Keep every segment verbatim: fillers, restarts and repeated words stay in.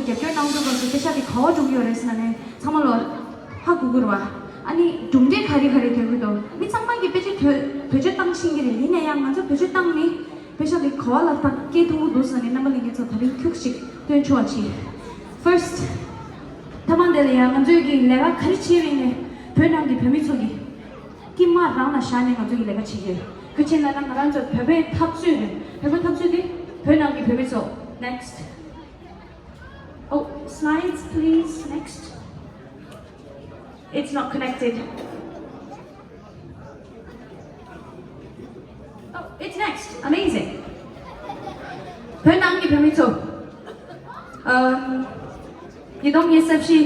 རྒྱབ་སྐྱོར་གནང་དུས་སྐབས་སུ་དཔེ་ཆ་དེ་ག་བ་སྒྲུང་ཡོད་རེད་ཟེར་ན་ནི་ཚང་མ་ལོ་ཧ་གོ་གི་རེད་བ། ཨ་ནི་གྲུབ་འབྲས་ག་རེ་ག་རེ་རྒྱག་གི་འདུག་མི་ཚང་མ་གིས་དཔེ་ཆ་བེད་བེད་སྤྱོད་བཏང་ཤེས་ཀྱི་རེད། ཡིན་ན་ཡང་ང་ཚོ་བེད་སྤྱོད་བཏང་ནི་དཔེ་ཆ་དེ་ག་བ་ལ་ད་སྐྱེལ་ཐུབ་ཀྱི་འདུག་ཟེར་ནས་རྣམ་པ་ལྷན་རྒྱས་ཚོ་ད་རིང་ཁྱུག་ཅིག་སྟོན་ཆོག་པ་བྱེད། First། ཐ་མ་འདི་ལ་ཡང་ང་ཚོས་ཀྱི་ལས་ཀ་ག་རེ་བྱས་པ་ཡིན་ནའི་བོད་ནང་གི་བོད་མི་ཚོ་གི་སྐྱིད་མ་རང་ལ་བཞག་ནས་ང་ཚོ་གི་ལས་ཀ་བྱེད་ཀྱི་ཡོད། ག་རེ་བྱས་ན་ན་ང་རང་ཚོ་བོད་པའི་འཐབ་རྩོད་རེད། བོད་པའི་འཐབ་རྩོད་དེ་བོད་ནང་གི་བོད་མི་ཚོ། Next. Oh, slides, please. Next. It's not connected. Oh, it's next. Amazing. བོད་ནང་གི་བོད་མི་ཚོ། ཨམ། ཉིས་སྟོང་ཉི་ཤུ་རྩ་བཞི་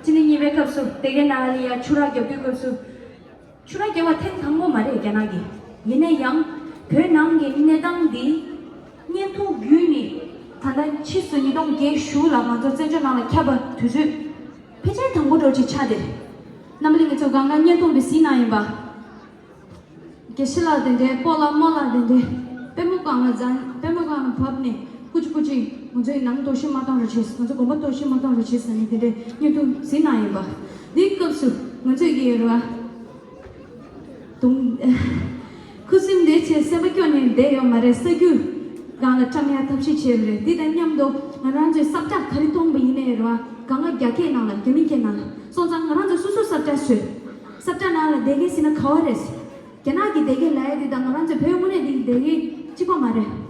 ཕྱི་ཟླ་གཉིས་པའི་སྐབས་སུ་སྡེ་དགེ་ནང་ལ་ཡ་ཆུ་རགས་རྒྱག་དུས་སྐབས་སུ། ཆུ་རགས་རྒྱག་པ་ཐེངས་དང་པོ་མ་རེད་རྒྱ་ནག་གི། ཡིན་ན་ཡང་བོད་ནང་གི་གནས་སྟངས་འདི་བརྙན་ཐུང་བརྒྱུད་ནས་ད་ལྟ་ཕྱིས་སུ་ཉིས་སྟོང་བརྒྱད་གཞུག་ལ་ང་ཚོ་བཙན་བྱོལ་ནང་ལ་ཁྱབ་པ་དུས་ཚོད་ཕལ་ཆེར་དང་པོ་འདྲ་ཅིག་ཆགས་ཏེ། རྣམ་པ་ལྷན་རྒྱས་ཚོ་སྒང་ག་བརྙན་ཐུང་འདི་གཟིགས་གནང་ཡིན་པ། དགེ་བཤེས་ལགས་དེ་འདྲའི་སྤོ་ལགས་རྨོ་ལགས་དེ་འདྲའི་པུས་མོ་སྒང་ལ་འཛིན། པུས་མོ་སྒང་ལ་བབས་ནས་སྐུ་མཁྱེན་སྐུ་མཁྱེན་ང་ཚོའི་ནང་གཏོར་བཤིག་མ་བཏང་རོགས་བྱེད། ང་ཚོ་དགོན་པ་གཏོར་བཤིག་མ་བཏང་རོགས་བྱེད་ཟེར་ནས་དེ་འདྲའི་བརྙན་ཐུང་གཟིགས་གནང་ཡིན་པ། འདིའི་སྐབས་སུ་ང་ཚོས་ཀྱི་རེད་བ། དུང་། ཁུ་སིམ་བསྡད་བྱས་སེམས་པ་སྐྱོ་ནས་བསྡད་ཡོད་མ་རེད། ས་རྒྱུས་སྒང་ལ་བཀྲམ་ཡག་ཐབས་ཤེས་བྱས་པ་རེད། འདི་དང་མཉམ་དུ་ང་རང་ཚོའི་ས་བཀྲ་ག་རེ་མཐོང་པ་ཡིན་ནའི་རེད་བ། སྒང་ག་རྒྱ་སྐད་ནང་ལ་རྒྱ་མི་སྐད་ནང་ལ་སོང་ཙང་ང་རང་ཚོ་སོ་སོ་ས་བཀྲ་བཟོས། ས་བཀྲ་ནང་ལ་སྡེ་དགེ་ཟེར་ན་ག་བ་རེད། རྒྱ་ནག་གི་སྡེ་དགེ་ལབ་ཡ་འདི་དང་ང་རང་ཚོའི་བོད་དངོས་གནས་འདི་སྡེ་དགེ་གཅིག་པ་མ་རེད།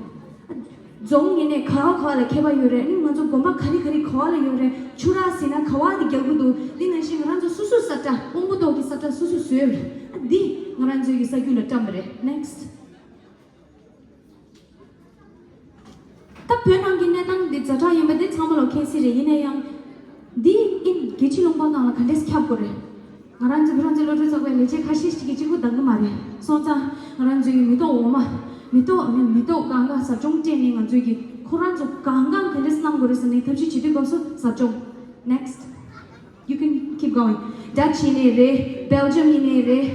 རྫོང་ཡིན་ནའི་ག་བ་ག་བ་ལ་ཁྱད་པར་ཡོད་རེད། ཨ་ནི་ང་ཚོ་དགོན་པ་ག་རེ་ག་རེ་ག་བ་ལ་ཡོད་རེད། ཆུ་རགས་ཟེར་ན་ག་བ་འདི་རྒྱག་གི་འདུག་འདི་ནང་བཞིན་ང་རང་ཚོ་སོ་སོའི་ས་བཀྲ་དབང་པོ་ཐོག་གི་ས་བཀྲ་སོ་སོས་བཟོས་པ་རེད། ཨ་འདི་ང་རང་ཚོའི་གི་ས་རྒྱུས་ལ་བཀྲམ་པ་རེད། Next. ད་བོད་ནང་གི་གནས་སྟངས་འདི་ཛ་དྲག་ཡིན་པ་འདི་ཚང་མ་ལོ་མཁྱེན་གསལ་རེད། ཡིན་ན་ཡང་། འདི་ཨིན་རྒྱལ་སྤྱིའི་ལུང་པ་སྒང་ལ་ག་འདྲས་ཁྱབ་དགོས་རེད། ང་རང་ཚོ་བོད་རང་བཙན་སློབ་ཕྲུག་ཚོགས་པའི་ལས་བྱེད་ཁ་ཤས་ཤིག་གིས་གཅིག་པུ་འདང་གི་མ་རེད། སོང་ཙང་ང་རང་ཚོའི་མི་ཐོག་འོག་མ། མི་ཐོག་ནས་མི་ཐོག་སྒང་ག་ཟབ་སྦྱོང་སྤྲད་ནས་ང་ཚོའི་གི་ཁོ་རང་ཚོ་སྒང་ག་ག་འདྲས་གནང་དགོས་རེད་ཟེར་ནས་ཐབས་ཤེས་བྱེད་དུས་སྐབས་སུ་ཟབ་སྦྱོང་། Next. You can keep going. Dutch ཡིན་ནའི་རེད། Belgium ཡིན་ནའི་རེད།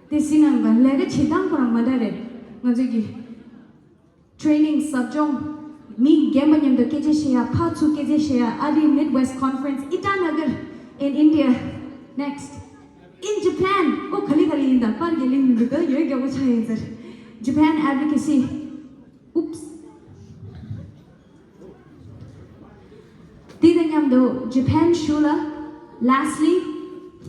དེ་སྲིད་ནང་གི་ལས་ཀ་བྱེད་སྟངས་ཁོ་རང་མ་འདྲ་རེད། ང་ཚོའི་གི་training ཟབ་སྦྱོང་། མི་རྒན་པ་མཉམ་དུ་སྐད་ཆ་བཤད་ཡ། ཕར་ཚུར་སྐད་ཆ་བཤད་ཡ། ཨ་རིའི་Midwest Conference Itanagar in India. Next. In Japan. ཨོ་ག་ལེ་ག་ལེ་ཡིན་ད། པར་རྒྱག་ལེ་མི་འདུག་ད་ཡོད་རྒྱག་པོ་ཆགས་ཡིན་ཟེར། Japan advocacy. Oops. དེ་དང་མཉམ་དུ་Japan གཞུང་ལ། Lastly.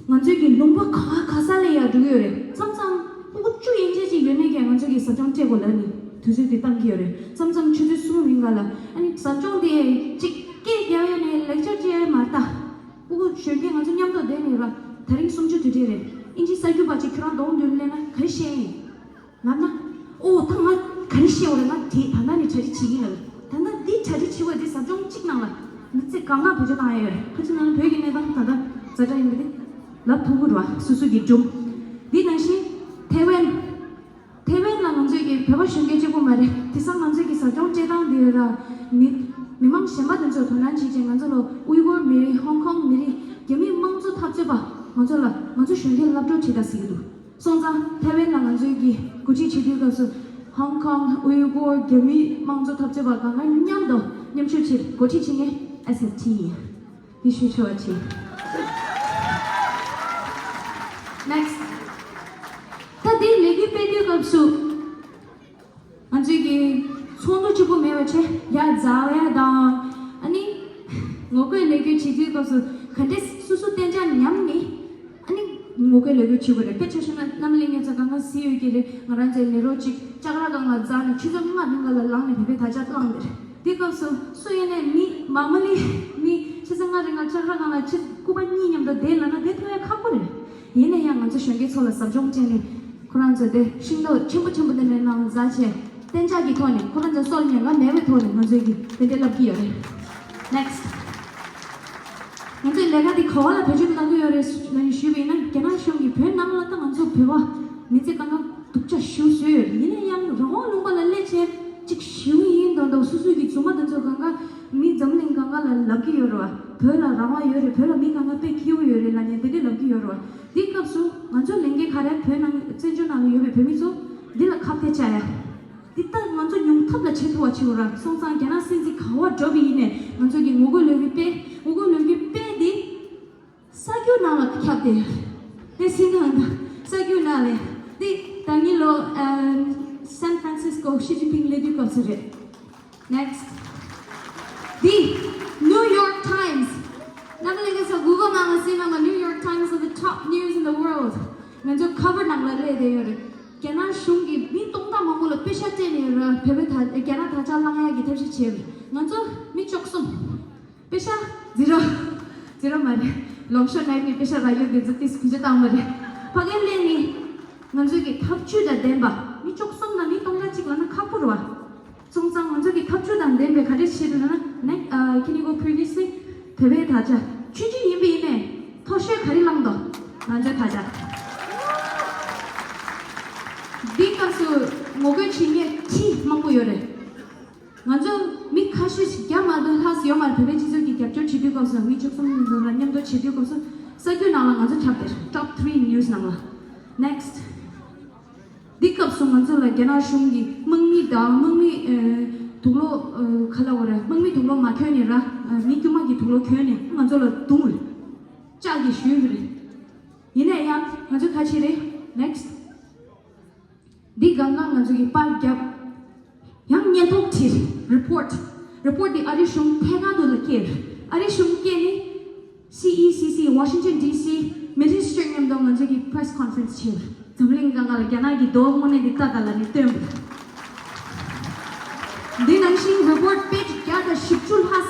ང་ཚོའི་གི་ལུང་པ་ག་ག་ས་ལ་ཡར་འགྲོ་གི་ཡོད་རེད། མཚམས་མཚམས་ཕྲུ་གུ་བཅུ་ཡན་ཆད་ཅིག་ཡོད་ནས་ཀྱང་ང་ཚོའི་གི་ཟབ་སྦྱོང་སྤྲད་དགོས་ལབ་ནས་དུས་ཚོད་དེ་བཏང་གི་ཡོད་རེད། མཚམས་མཚམས་ཆུ་ཚོད་གསུམ་རིང་ག་ལ། ཨ་ནི་ཟབ་སྦྱོང་དེ་ཅིག་སྐད་རྒྱག་ཡ་ནས་ལེག་ཅར་སྤྲད་ཡ་མ་རེད་ད། ཕྲུ་གུ་གཞོན་སྐྱེས་ང་ཚོ་མཉམ་དུ་བསྡད་ནས་ར། དེ་རིང་གསུམ་བཅུ་དུས་དྲན་རེད། ཨིན་ཇི་གསར་འགྱུར་པ་ཅིག་ཁྱོད་རང་གདོང་མདུན་སླེབས་ན་ག་རེ་བཤད་ཡིན། ལབ་ན། ཨོ་ད་ང་ག་རེ་བཤད་འོ་རེད། ང་དེ་ད་ལྟ་ནས་གྲ་སྒྲིག་བྱེད་ཀྱི་ཡིན་ལབ། ད་ལྟ་འདི་གྲ་སྒྲིག་བྱེད་པ་འདི་ཟབ་སྦྱོང་གཅིག་ནང་ལ་མི་ཚེ་གང་ག་བེད་སྤྱོད་བཏང་ཡ་ཡོད་རེད། ཁ་ཅིག་ནང་ལ་བོད་ཀྱི་གནས་སྟངས་ད་ལྟ་ཛ་དྲག་ཡིན་པ་འདི་ལབ་ཐུབ་ཀྱི་རེད་བ། སོ་སོ་གི་སྒྲུང་། འདི་ནང་བཞིན་ཐེ་ཝན། ཐེ་ཝན་ལ་ང་ཚོས་ཀྱི་བོད་པ་གཞོན་སྐྱེས་གཅིག་པུ་མ་རེད། དེང་སང་ང་ཚོས་ཀྱི་ཟབ་སྦྱོང་སྤྲད་སྟངས་འདི་ར་མི་མི་མང་གཞན་པ་དེ་ཚོ་དོ་སྣང་བྱེད་ཅིང་ང་ཚོ་ལ་ཨུའི་གུར་མི་རིགས། ཧོང་ཀོང་མི་རིགས། རྒྱ་མི་དམངས་གཙོ་འཐབ་རྩོད་པ་ང་ཚོ་ལ་ང་ཚོ་གཞོན་སྐྱེས་སློབ་གྲོགས་བྱེད་དང་ཟེར་གྱི་འདུག་སོང་ཙང་ཐེ་ཝན་ལ་ང་ཚོའི་གི་འགོ་ཁྲིད་བྱེད་དུས་སྐབས་སུ་ཧོང་ཀོང་ཨུའི་གུར་རྒྱ་མི་དམངས་གཙོ་འཐབ་རྩོད་པ་གང་ག་མཉམ་དུ་མཉམ་ཞུགས་བྱེད་འགོ་ཁྲིད་བྱེད་མཁན་ཨེས་ཨེཕ་ཊི་ཡིན། འདི་ཞུ་ཆོག་པ་བྱེད། Next. ད་འདི་ལས་འགུལ་སྤེལ་དུས་སྐབས་སུ། ང་ཚོས་ཀྱི་ཚོགས་འདུ་གཅིག་པུ་མེད་པ་བྱས་ཡར་འཛེག་ཡ་དང་། ཨ་ནི་ངོ་རྒོལ་ལས་འགུལ་བྱེད་དུས་སྐབས་སུ་ག་འདྲས་སོ་སོ་གཏན་འཇགས་ཉམས་ནས་ཨ་ནི་ངོ་རྒོལ་ལས་འགུལ་བྱེད་དགོས་རེད། དཔེ་ཆ་བཞག་ན་རྣམ་གླིང་ངེད་ཚོ་གང་ག་གཟིགས་ཡོད་ཀྱི་རེད། ང་རང་ཚོའི་ལས་རོགས་གཅིག་ལྕགས་ར་སྒང་ལ་འཛེགས་ནས་ཆུ་ཚོད་ལྔ་རིང་ག་ལ་ལངས་ནས་བོད་པའི་དར་ཆ་བསླངས་ཏེ་རེད། དེ་སྐབས་སུ་སུ་ཡིན་ནའི་མི་མ་མ་ལི་མི་ཆུ་ཚོད་ལྔ་རིང་ལ་ལྕགས་ར་སྒང་ལ་ཆུ་སྐུད་པ་གཉིས་མཉམ་དུ་བསྡད་ལབ་ན་བསྡད་ཐུབ་ཡ་ཁག་པོ་རེད། ཡིན་ན་ཡང་ང་ཚོ་གཞོན་སྐྱེས་ཚོ་ལ་ཟབ་སྦྱོང་སྤྲད་ནས་ཁོ་རང་ཚོ་དེ་ཤིང་ཏོག་ཆེན་པོ་ཆེན་པོ་དེ་འདྲའི་ནང་འཛེགས་བྱས་གཏན་འཇགས་ཀྱི་ཐོག་ནས་ཁོ་རང་ཚོ་སྲོག་ཉེན་ཁ་མེད་པའི་ཐོག་ནས་ང་ཚོས་ཀྱི་དེ་འདྲ་ལབ་ཀྱི་ཡོད་རེད། Next. ང་ཚོས་ལས་ཀ་དེ་ག་བ་ལ་བེད་སྤྱོད་གནང་གི་ཡོད་རེད་ལབ་ནས་ཞུས་པ་ཡིན་ན་རྒྱ་ནག་གཞུང་གིས་བོད་ནང་ལ་ད་ང་ཚོ་བོད་པ་མི་ཚེ་གང་ག་སྡུག་ཅག་ཞེ་པོ་བཟོས་ཡོད་རེད། ཡིན་ན་ཡང་རང་དབང་ལུང་པ་ལ་སླེབས་བྱས་གཅིག་ཞེ་པོ་ཡིན་མདོག་མདོག་སོ་སོའི་གི་རྫུན་མ་དེ་ཚོ་གང་ག་མི་འཛམ་གླིང་གང་ག་ལ་ལབ་ཀྱི་ཡོད་རེད་བ། བོད་ལ་རང་དབང་ཡོད་རེད། བོད་ལ་མི་གང་ག་དཔེ་སྐྱིད་པོ་ཡོད་རེད་ལབ་ནས་དེ་འདྲས་ལབ་ཀྱི་ཡོད་རེད་བ། དེ་སྐབས་སུ་ང་ཚོ་ལས་འགན་ག་རེ། བོད་ནང་བཙན་བྱོལ་ནང་ལ་ཡོད་པའི་བོད་མི་ཚོ་འདི་ལ་ཁ་གཏད་བཅག་ཡ། འདི་ལྟར་ང་ཚོ་ཉུང་མཐའ་ལ་བྱེད་ཐུབ་པ་བྱེད་དགོས་ར། སོང་ཙང་རྒྱ་ནག་སྲིད་འཛིན་ག་བ་འགྲོ་བ་ཡིན་ནས་ང་ཚོ་གི་ངོ་རྒོལ་ལས་འགུལ་ ཐབས་དེ། དེ་སྲིད་ནང་དང་ས་རྒྱུ་ན་ལས། དེ་ད་ནི་ལོ་San Francisco Xi Jinping སླེབས་དུས་སྐབས་སུ་རེད། Next. དེ་New York Times. རྣམ་པ་ལྷན་རྒྱས་ཚོ་Google ནང་ལ་སྲིད་ནང་ལ་New York Times of the top news in the world. ང་ཚོ་cover ནང་ལ་སླེབས་བསྡད་ཡོད་རེད། རྒྱ་ནག་གཞུང་གིས་མི་སྟོང་ཕྲག་མང་པོ་ལ་པེ་ཤ་སྤྲད་ནས་ར་བོད་པའི་ད་རྒྱ་ནག་དར་ཆ་བསླང་ཡག་གི་ཐབས་ཤེས་བྱས་རེད། ང་ཚོ་མི་བཅུ་གསུམ། པེ་ཤ་ཛི་རོ། ཛི་རོ་མ་རེད། ལོང་ཤོར་ནའི་མི་པེ་ཤ་རག་ཡོད་པའི་ཛི་ཏིས་གུ་ཇ་བཏང་བ་རེད། ཕ་གིར་སླེབས་ནས་ང་ཚོས་ཀྱི་ཐབས་ཇུས་དང་ལྡན་པ། མི་བཅུ་གསུམ་ནང་མི་སྟོང་ཕྲག་གཅིག་ལབ་ན་ཁག་པོ་རེད་བ། སོང་ཙང་ང་ཚོས་ཀྱི་ཐབས་ཇུས་དང་ལྡན་པའི་ག་རེ་བྱེད་དགོས་ན་ནེག་ཨ་can you go previously? བོད་པའི་དར་ཆ་ཆུང་ཆུང་ཡིན་པ་ཡིན་ནའི་མཐོ་ཤོས་ག་རེ་བླངས་འདུག་ང་ཚོའི་དར་ཆ། འདི་སྐབས་སུ་ངོ་རྒོལ་བྱེད་མཁན་ཁྲི་མང་པོ་ཡོད་རེད། ང་ཚོ་མི་ཁ་ཤས་ཤིག་བརྒྱ་མ་གཏོགས་ལྷག་ཡོད་མ་རེད། བོད་པའི་སྤྱི་ཚོགས་ཀྱི་རྒྱབ་སྐྱོར་བྱེད་དུས་སྐབས་སུ་མི་བཅུ་གསུམ་ལ་མཉམ་དུ་བྱེད་དུས་སྐབས་སུ་ས་རྒྱུ་ནང་ལ་ང་ཚོ་ཁྱབ་སྟེ་top three news ནང་ལ། Next. འདི་སྐབས་སུ་ང་ཚོ་ལ་རྒྱ་ནག་གཞུང་གིས་དམག་མི་དང་དམག་མི་ཨེ་དུག་ལོག་ཨེ་ག་ལབ་དགོས་རེད། དམག་མི་དུག་ལོག་མ་གྱོན་ནས་ར་ཨེ་མི་དཀྱུས་མ་གི་དུག་ལོག་གྱོན་ནས་ང་ཚོ་ལ་རྡུང་རེད། ལྕགས་ཀྱིས་གཞུས་རེད། ཡིན་ན་ཡང་ང་ཚོ་ཁ་ཕྱིར་རེད། Next. འདི་སྒང་ག་ང་ཚོ་གི་པར་བརྒྱབ། ཡང་སྙན་ཐོ་བྲིས། Report. Report འདི་ཨ་རི་གཞུང་ཐད་ཀར་དུ་ལ་བསྐྱལ། ཨ་རི་གཞུང་བསྐྱལ་ནས་C E C C Washington D C Minister མཉམ་དུ་ང་ཚོ་གི་press conference བྱས། འཛམ་གླིང་སྒང་ག་ལ་རྒྱ་ནག་གི་རྡོ་དངོས་གནས་འདི་ལྟ་ག་ལ་ནི་སྟོན། འདི་ནང་བཞིན་report page བརྒྱ་དང་བཞི་བཅུ་ལྷག་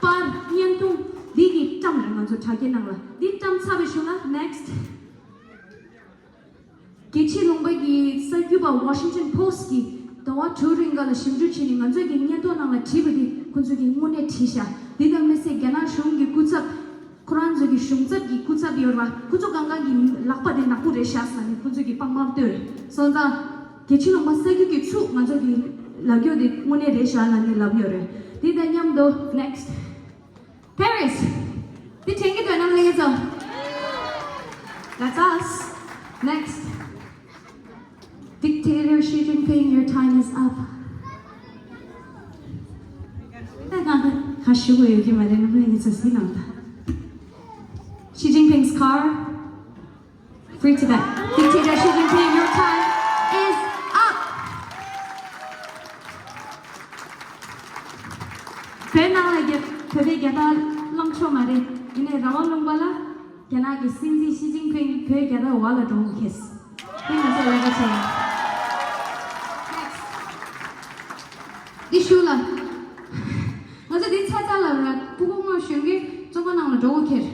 པར་བརྙན་ཐུང་འདི་གི་བཀྲམ་རེད། ང་ཚོ་དྲ་རྒྱའི་ནང་ལ་འདི་བཀྲམ་ཚར་བའི་གཞུག་ལ་next. རྒྱལ་སྤྱིའི་ལུང་པ་གི་གསར་འགྱུར་པ་Washington Post གིས་ཟླ་བ་དྲུག་རིང་ག་ལ་ཞིབ་འཇུག་བྱས་ནས་ང་ཚོ་གི་སྙན་ཐོ་ནང་ལ་བྲིས་པ་དེ་ཁོ་ཚོ་གིས་དངོས་གནས་བྲིས་ཤག་འདི་དང་མི་ཚད་རྒྱ་ནག་གཞུང་གི་སྐུ་ཚབ། ཁོ་རང་ཚོ་གི་གཞུང་ཚབ་ཀྱི་སྐུ་ཚབ་ཡོད་ར། ཁོ་ཚོ་སྒང་ག་གི་ལག་པ་དེ་ནག་པོ་རེད་ཤག་ཟེར་ནས་ཁོ་ཚོ་གིས་པང་པང་བཏོན་རེད། སོང་ཙང་རྒྱལ་སྤྱིའི་ལུང་པ་གསར་འགྱུར་གྱི་ཚུགས་ང་ཚོ་གི་ལབ་རྒྱུ་དེ་དངོས་གནས་རེད་ཤག་ལབ་ནས་ལབ་ཡོད་རེད། དེ་དང་མཉམ་དུ་next. Paris. འདི་དྲན་གྱི་འདུག་རྣམ་པ་ལྷན་རྒྱས་ཚོ། That's us. Next. Dictator Xi Jinping, your time is up. ད་གང་ག་ཞུ་དགོས་ཡོད་ཀྱི་མ་རེད། རྣམ་པ་ལྷན་རྒྱས་ཚོ་གཟིགས་གནང་དང་། Xi Jinping's car. Free Tibet. Dictator Xi Jinping, your time is up. བོད་ནང་ལ་རྒྱ་བོད་པའི་རྒྱལ་དར་བསླངས་ཆོག་མ་རེད། ཡིན་ནའི་རང་དབང་ལུང་པ་ལ་རྒྱ་ནག་གི་སྲིད་འཛིན་ཞི་ཅིན་ཕིང་བོད་རྒྱལ་དར་འོག་ལ་འགྲོ་དགོས་ཁེལ། དེ་ང་ཚོ་ལས་ཀ་བྱས་ཡིན། འདི་ཞུ་ལ། ང་ཚོ་འདི་ཚ་ཚ་ལ་ར་ཕྲུ་གུ་སྔོན་གཞོན་གྱི་བཙོན་ཁང་ནང་ལ་འགྲོ་དགོས་ཁེལ།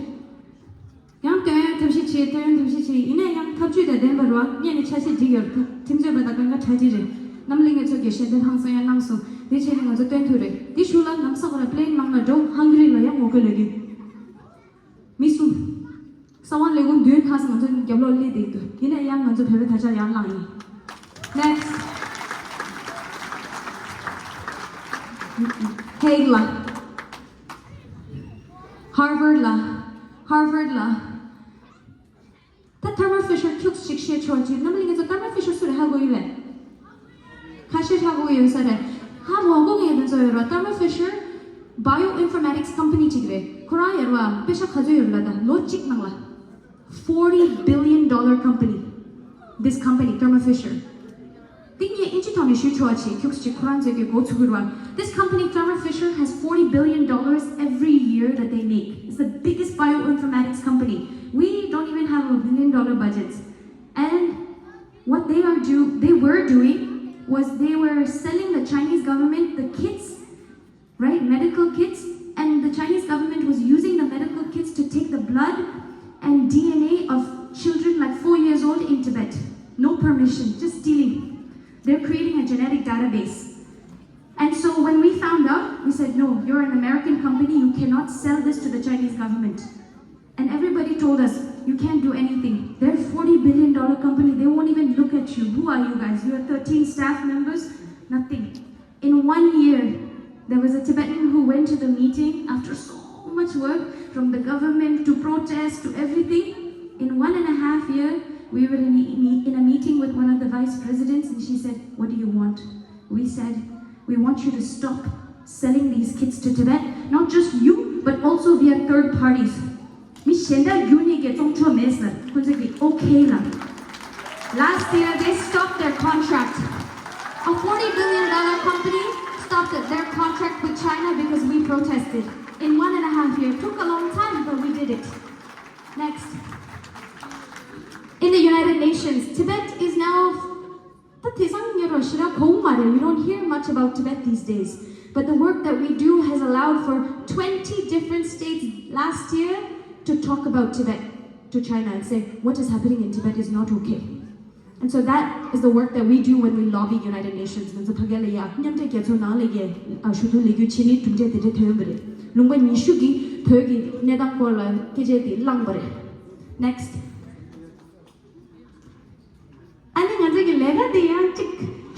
ཡང་སྟོན་ཡང་ཐབས་ཤེས་བྱས། སྟོན་ཡང་ཐབས་ཤེས་བྱས། ཡིན་ན་ཡང་ཐབས་ཇུས་དང་ལྡན་པ་རུ་བ་སྔོན་ནས་ཆ་ཤས་སྒྲིག་ཡོད་རེད། ཁྲིམས་རྩོད་པ་དང་སྒང་ག་གྲ་སྒྲིག་རེད། རྣམ་གླིང་གི་ཚོ་གིས་ཞལ་འདེབས་ཧང་སང་ཡང་གནང་སོང་། དེ་བྱས་ནས་ང་ཚོ་སྟོན་ཐུབ་རེད། དེ་ཞུ་ལ་ལམ་སང་ར་པི་ལེན་ནང་ལ་འགྲོ། ཧང་གི་རི་ལ་ཡང་ངོ་རྒོལ་ལས་རྒྱུ། མི་གསུམ། ས་དབང་ལས་ཁུངས་མདུན་ལྷག་ཙམ་ང་ཚོ་རྒྱབ་ལོགས་སླེབས་བསྡད་འདུག་ཡིན་ན་ཡང་ང་ཚོ་བོད་པའི་དར་ཆ་ཡར་བསླངས་ཡིན། Next. Hague ལ། Harvard ལ། Harvard ལ། ད་Thermo Fisher ཁྱུག་ཅིག་བཤད་ཆོག་ཅིག་རྣམ་པ་ལྷན་རྒྱས་ཚོ་Thermo Fisher སུ་རེད་ཧ་གོ་ཡོད་པས། ཁ་ཤས་ཧ་གོ་ཡོད་ས་རེད། ཧ་མ་གོ་མཁན་དེ་ཚོ་ཡོད་ར། Thermo Fisher Bioinformatics Company ཅིག་རེད། ཁོ་རང་ཡོད་ར། པེ་ཤ་ག་ཚོད་ཡོད་ར། ད་ལོ་གཅིག་ནང་ལ། Forty billion dollar company. This company, Thermo Fisher. དེ་ངས་ཨིན་ཇི་ཐོག་ནས་ཞུ་ཆོག་ཅིག་ཁྱུག་ཅིག་ཁོ་རང་ཚོས་ཀྱི་འགོ་ཚུགས་ཀྱི་ར། This company, Thermo Fisher, has forty billion dollars every year that they make. It's the biggest bioinformatics company. We don't even have a million dollar budgets. And what they are do they were doing was they were selling the Chinese government the kits, right? Medical kits, and the Chinese government was using the medical kits to take the blood and D N A of children like four years old in Tibet. No permission, just stealing. They're creating a genetic database. And so when we found out, we said, "No, you're an American company, you cannot sell this to the Chinese government." And everybody told us, "You can't do anything. They're forty billion dollar company. They won't even look at you. Who are you guys? You are thirteen staff members. Nothing." In one year, there was a Tibetan who went to the meeting after so much work, from the government to protest to everything. In one and a half year, we were in a, in a meeting with one of the vice presidents, and she said, "What do you want?" We said, "We want you to stop selling these kids to Tibet, not just you, but also via third parties." Miss གཞན་དག་རྒྱུ་གཉིས་ཀྱི་བཙོང་ཆོག་མེད་ཟེར། ཁོ་ཚོས་ཀྱིས་okay ལབ། Last year, they stopped their contract. A forty billion dollar company stopped their contract with China because we protested. In one and a half year, took a long time, but we did it. Next. In the United Nations, Tibet is now ད་དེང་སང་ཉེ་རུ་ཞེ་དྲག་གོ་མ་རེད། You don't hear much about Tibet these days. But the work that we do has allowed for twenty different states last year to talk about Tibet to China and say, "What is happening in Tibet is not okay." And so that is the work that we do when we lobby United Nations. ང་ཚོ་ཕ་གི་ལ་ཡ་མཉམ་འབྲེལ་རྒྱལ་ཚོགས་ནང་ལ་ཡ་ཨ་ཞུ་གཏུག་ལས་འགུལ་བྱེད་མཁན་གྲུབ་འབྲས་དེ་འདྲ་ཐོན་པ་རེད། ལུང་པ་ཉི་ཤུ་གིས་བོད་ཀྱི་གནས་སྟངས་སྐོར་ལ་སྐད་ཆ་དེ་བླངས་པ་རེད། Next. ཨ་ནི་ང་ཚོ་གི་ལས་ཀ་དེ་ཡང་གཅིག་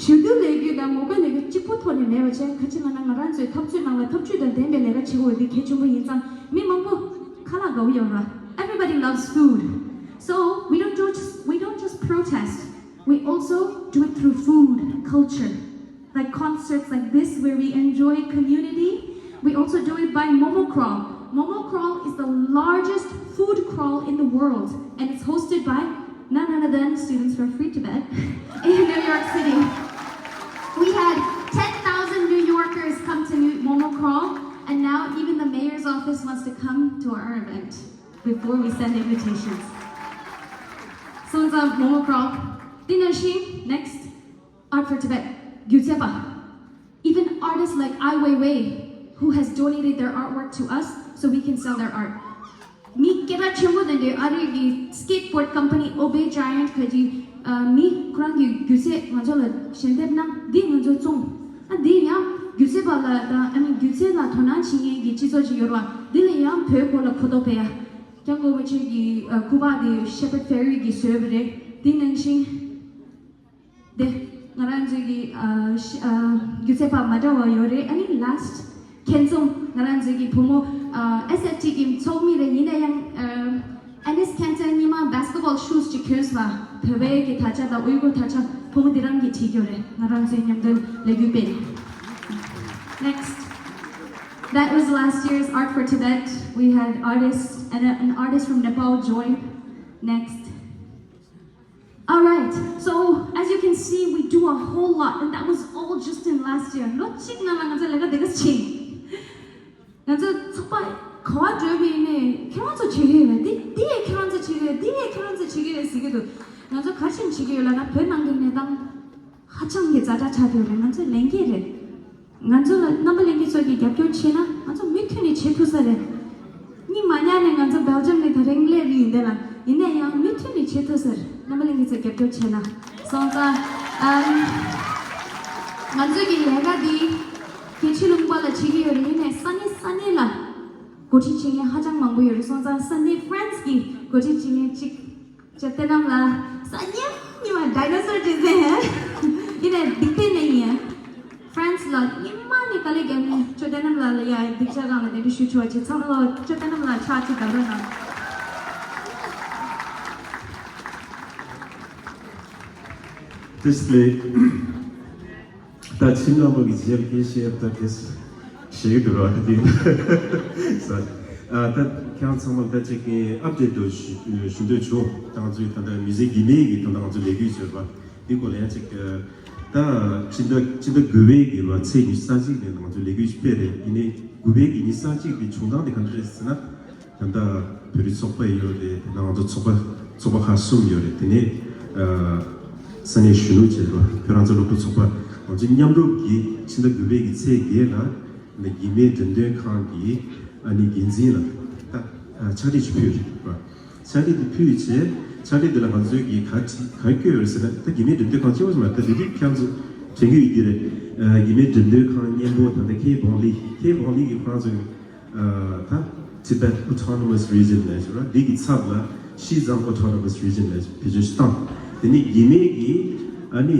ཞུ་གཏུག་ལས་འགུལ་དང་མོས་པ་ལས་འགུལ་གཅིག་པོ་ཐོག་ནས་མེད་པ་བྱས། ག་ཅི་ལབ་ན་ང་རང་ཚོའི་འཐབ་རྩོད་ནང་ལ་ཐབས་ཇུས་དང་ལྡན་པའི་ལས་ཀ་བྱེད་དགོས་པ་དེ་གལ་ཆེན་པོ་ཡིན་ཙང་། མི་མང་པོ་ཁ་ལག་དགའ་བོ་ཡོད་ར། Everybody loves food. So we don't just, we don't just protest. We also do it through food, culture. Like concerts like this where we enjoy community. We also do it by Momo Crawl. Momo Crawl is the largest food crawl in the world, and it's hosted by none other than students from Free Tibet in New York City. We had ten thousand New Yorkers come to New Momo Crawl, and now even the mayor's office wants to come to our event before we send invitations. So it's a Momo Crawl. Dinner Next. Art for Tibet. སྒྱུ་རྩལ་པ། Even artists like Ai Weiwei, who has donated their artwork to us so we can sell their art. མི་སྐད་གྲགས་ཆེན་པོ་དེ་འདྲའི་ཨ་རི་གི་skateboard company Obey Giant ཁ་ཅིག་ཨ་མི་ཁོ་རང་གི་སྒྱུ་རྩལ་ང་ཚོ་ལ་ཞལ་འདེབས་གནང་། འདི་ང་ཚོ་བཙོང་། ཨ་འདི་ཡང་སྒྱུ་རྩལ་པ་ལ་དང་ཨ་ནི་སྒྱུ་རྩལ་ལ་དོ་སྣང་བྱེད་མཁན་གྱི་སྤྱི་ཚོགས་ཅིག་ཡོད་རེད་བ། འདི་ལ་ཡང་བོད་སྐོར་ལ་གོ་རྟོགས་སྤེལ་ཡ། སྐྱབས་མགོན་རིན་པོ་ཆེ་གི་ཨ་སྐུ་པར་དེ་Shepard Fairey གིས་བཟོས་པ་རེད། དེ་ནང་བཞིན། དེ་ང་རང་ཚོའི་གི་ཨ་ཤ་ཨ་སྒྱུ་རྩལ་པ་མ་འདྲ་བ་ཡོད་རེད། ཨ་ནི་last ཁྱེད་ཚོ་ང་རང་ཚོའི་གི་བུ་མོ་ཨ་S F T གི་ཚོགས་མི་རེད། ཡིན་ན་ཡང་ཨ་Enes Kanter གཉིས་མ་basketball shoes ཅིག་གྱོན་སོང་བ། བོད་པའི་གི་དར་ཆ་དང་ཨུ་གུར་དར་ཆ་བུ་མོ་འདི་རང་གིས་བྲིས་ཡོད་རེད། ང་རང་ཚོའི་མཉམ་དུ་ལས་འགུལ་སྤེལ། Next. That was last year's Art for Tibet. We had artists and a, an artist from Nepal join. Next. All right, so as you can see, we do a whole lot, and that was all just in last year. ལོ་གཅིག་ནང་ལ་ང་ཚོ་ལས་ཀ་དེ་ག་བྱས། ང་ཚོ་ཚོགས་པ་ག་བ་འགྲོ་བའི་ནས་ཁྱེད་རང་ཚོ་བྱེད་ཀྱི་ཡོད་པས། འདི་འདི་ཡས་ཁྱེད་རང་ཚོ་བྱེད་ཀྱི་ཡོད། འདི་ཡས་ཁྱེད་རང་ཚོ་བྱེད་ཀྱི་ཡོད་ཟེར་གྱི་འདུག་ང་ཚོ་ག་རེ་བྱེད་ཀྱི་ཡོད་ལབ་ན། བོད་ནང་གི་གནས་སྟངས་ཧ་ཅང་གི་ཛ་དྲག་ཆགས་བསྡད་ཡོད་རེད། ང་ཚོའི་ལས་འགན་རེད། ང་ཚོ་ལ་རྣམ་པ་ལྷན་རྒྱས་ཚོ་གིས་རྒྱབ་སྐྱོར་བྱས་ན་ང་ཚོ་མུ་མཐུད་ནས་བྱེད་ཐུབ་ས་རེད། སྔོན་མ་ཉག་ནས་ང་ཚོ་སྦེལ་ཇམ་ནས་ད་རིང་སླེབས་ཡིན་དེ་ལ། ཡིན་ན་ཡང་མུ་མཐུད་ནས་བྱེད་ཐུབ་ས་རེད། རྣམ་པ་ལྷན་རྒྱས་ཚོ་རྒྱབ་སྐྱོར་བྱས་ན། སོང་ཙང་ཨམ། ང་ཚོ་གི་ལས་ཀ་འདི་རྒྱལ་སྤྱི་ལུང་པ་ལ་བྱེད་ཀྱི་ཡོད་རེད། ཡིན་ནའི་ས་གནས་ས་གནས་ལ་འགོ་ཁྲིད་བྱེད་མཁན་ཧ་ཅང་མང་པོ་ཡོད་རེད། སོང་ཙང་ས་གནས་France གི་འགོ་ཁྲིད་བྱེད་མཁན་གཅིག་ཅོ་བསྟན་རྣམ་ལགས། སང་ཉིན་ཉི་མ་ཌའི་ནོ་སོར་ཅིག་ཟེར་ཧེ། ཡིན་ནའི་སྡིག་པའི་ནས་ཡིན། France ལ་ཉི་མ་ནས་དཀའ་ལས་བརྒྱབ་ནས་ཅོ་བསྟན་རྣམ་ལགས་ལ་ཡ་སྡིག་ཅག་སྒང་ལ་དེ་འདྲ་ཞུ་ཆོག་ཅིག་ཚང་མ་ལ་ཅོ་བསྟན་རྣམ་ལགས་ཕྱག་ཅིག་བརྡབ་རོགས་གནང་། This play. ད་ཁྱིམ་ལ་མོ་གི་རྗེས་ཀྱི་ཤེས་ད་དེ་ཤེས་ཀྱི་འདུག་ར་དེ། ས་ཨ་ད་ཁྱེད་ཚང་མ་ད་ཅིག་གི་ཨབ་ཌེ་ཊི་དུ་ཞུ་ཞུ་འདོད་བྱུང་། ད་ང་ཚོའི་ད་ལྟ་མི་ཟི་གི་མེ་གི་ད་ལྟ་ང་ཚོ་ལས་འགུལ་བྱེད་པ་འདི་སྐོར་ལ་ཡང་ཅིག་ད་སྤྱི་ཟླ་སྤྱི་ཟླ་དགུ་པའི་གི་བ་ཚེས་ཉི་ཤུ་རྩ་གཅིག་ནས་ང་ཚོ་ལས་འགུལ་སྤེལ་རེད། ཡིན་ནའི་དགུ་པའི་གི་ཉི་ཤུ་རྩ་གཅིག་དེ་བྱུང་སྟངས་དེ་ག་འདྲ་རེད་ཟེར་ན། ད་ལྟ་བོད་རིགས་ཚོགས་པ་ཡོད་རེད། དེ་ནང་ང་ཚོ་ཚོགས་པ་ཚོགས་པ་ཁག་གསུམ་ཡོད་རེད། དེ་ནས་ཨ་ས་གནས་གཞོན་ནུ་བྱས་པ་བོད་རང་བཙན་སློབ་ཕྲུག་ཚོགས་པ་ང་ཚོ་མཉམ་རུབ་ཀྱིས་ཕྱི་ཟླ་དགུ་པའི་གི་ཚེས་བརྒྱད་ལ་ནི་གི་མེ་འགྲེམས་སྟོན་ཁང་གི་ཨ་ནི་འགན་འཛིན་ལ་ད་ཨ་ཕྱག་བྲིས་ཤིག་ཕུལ་རེད་པ། ཕྱག་བྲིས་དེ་ཕུལ་བྱས་ཕྱག་བྲིས་དེ་ལ་ང་ཚོས་ཀྱི་ག་བྲིས་ག་བཀོད་ཡོད་རེད་ཟེར་ན། ད་གི་མེ་འགྲེམས་སྟོན་ཁང་སྐྱེ་བོ་ཞིག་མ་ད་དེ་དུས་ཁྱེད་ཚོ་དྲན་གྱི་ཡོད་ཀྱི་རེད། ཨ་གི་མེ་འགྲེམས་སྟོན་ཁང་སྙན་པོ་ད་ལྟ་ཁེ་བོང་ལི་ཁེ་བོང་ལི་གི་ཁོ་རང་ཚོ་ཨ་ད་Tibet Autonomous Region ལབ་ཞིག་ར། འདི་གི་ཚབ་ལ་ཤི་ཛང་Autonomous Region ལབ་ཞིག་བེད་སྤྱོད་ཞིག་བཏང་། དེ་ནས་གི་མེ་གི་ཨ་ནི་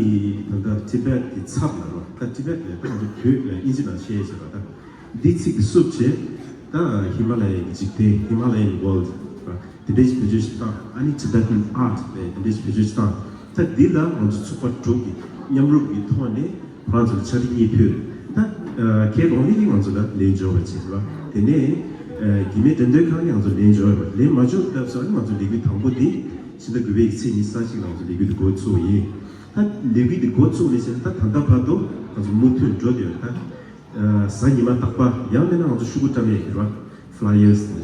ད་ལྟ་Tibet གི་ཚབ་ལ་ར། ད་Tibet ལབ་ད་ང་ཚོ་བོད་ལ་ཨིན་ཇི་ནང་བཤད་ཞིག་ར། ད་འདི་ཚིག་གི་བསུབ་བྱས་ད་ཧི་མ་ལ་ཡའི་འཇིག་རྟེན་Himalayan World ར། དེ་འདྲའི་བེད་སྤྱོད་ཞིག་བཏང་། ཨ་ནི་Tibetan Art ལས་དེ་འདྲའི་བེད་སྤྱོད་ཞིག་བཏང་། ད་འདི་ལ་ང་ཚོ་ཚོགས་པ་དྲུག་གི་མཉམ་རུབ་ཀྱི་ཐོག་ནས་ང་ཚོ་ལ་ཕྱག་བྲིས་གཉིས་ཕུལ། ད་ཁེ་བོང་ལི་གིས་ང་ཚོ་ལ་ལན་འབྱོར་བ་བྱེད་ར། དེ་ནས་ ཨ་གི་མེད་འགྲེམས་སྟོན་ཁང་ནས་ང་ཚོ་ལན་འབྱོར་བ་ལན་མ་འབྱོར་སྟབས་སོགས་ང་ཚོ་ལས་འགུལ་དང་པོ་འདི་ཕྱི་ཟླ་དགུ་པའི་ཚེས་ཉི་ཤུ་རྩ་གཅིག་ལ་ང་ཚོ་ལས་འགུལ་འདི་འགོ་ཚུགས་པ་ཡིན། ད་ལས་འགུལ་འདི་འགོ་ཚུགས་ནས་བྱས་ད་ད་ལྟ་བར་དུ་ང་ཚོ་མུ་མཐུད་འགྲོ་བསྡད་ཡོད། ད་གཟའ་ཉི་མ་རྟག་པར་ཡང་མིན་ན་ང་ཚོ་ཤོག་གུ་བཀྲམ་ཡས་ཡོད་ར། ཕ་ལ་ཡར་སི་དེ་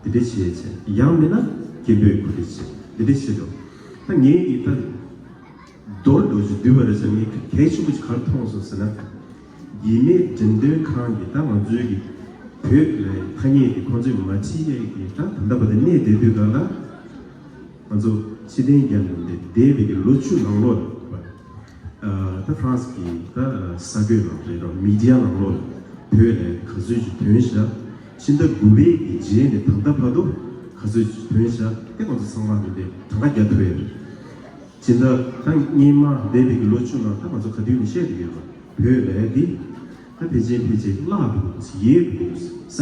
འདྲ་བྱས་བྱས་ཡང་མིན་ན་སྐད་འབོད་གོ་སྒྲིག་བྱས་འདི་འདྲ་བྱས་འདུག་ད་ངས་ཀྱིས་ད་མདོར་བསྡུས་ཤིག་བསྡུས་པ་རེད་ཟེར། ངས་གལ་ཆེན་པོ་ཞིག་ག་རེ་མཐོང་སོང་ཟེར་ན། གི་མེད་འགྲེམས་སྟོན་ཁང་གིས་ད་ང་ཚོའི་གི་བོད་ལ་ཐ་སྙད་དེ་ཁོང་ཚོས་མ་བྲིས་ཡས་ཀྱི་ད་ད་ལྟ་བར་དུ་གནས་བསྡད་དུས་ག་ལ། ང་ཚོ་ཕྱི་རྟེན་རྒྱབ་ནས་འདས་པའི་གི་ལོ་བཅུ་ནང་ལོགས་ལ་ད་ཧྥ་རན་སི་གི་ད་གསར་འགོད་ནང་རེད་རོགས་མི་ཌི་ཡ་ནང་ལོགས་ལ་བོད་ལ་ག་ཚོད་ཅིག་ཐོན་ཤག་ཕྱི་ཟླ་དགུ་པའི་གི་རྗེས་ནས་ད་ལྟ་བར་དུ་ག་ཚོད་ཅིག་ཐོན་ཤག་དེ་ང་ཚོ་ཚང་མ་ནས་འདི་གྲངས་ཀ་རྒྱག་ཐུབ་ཡོད་རེད། སྦྱིན་བདག་ད་སྔོན་མ་འདས་པའི་ལོ་བཅུ་ནང་ད་ང་ཚོ་ག་དུས་ནས་བཤད་བསྡད་ཡོད་པ། བོད་ལས་འདི་ད་ཕལ་ཆེར་ཕལ་ཆེར་བརླག་འདུག་ཡལ་འདུག་ས་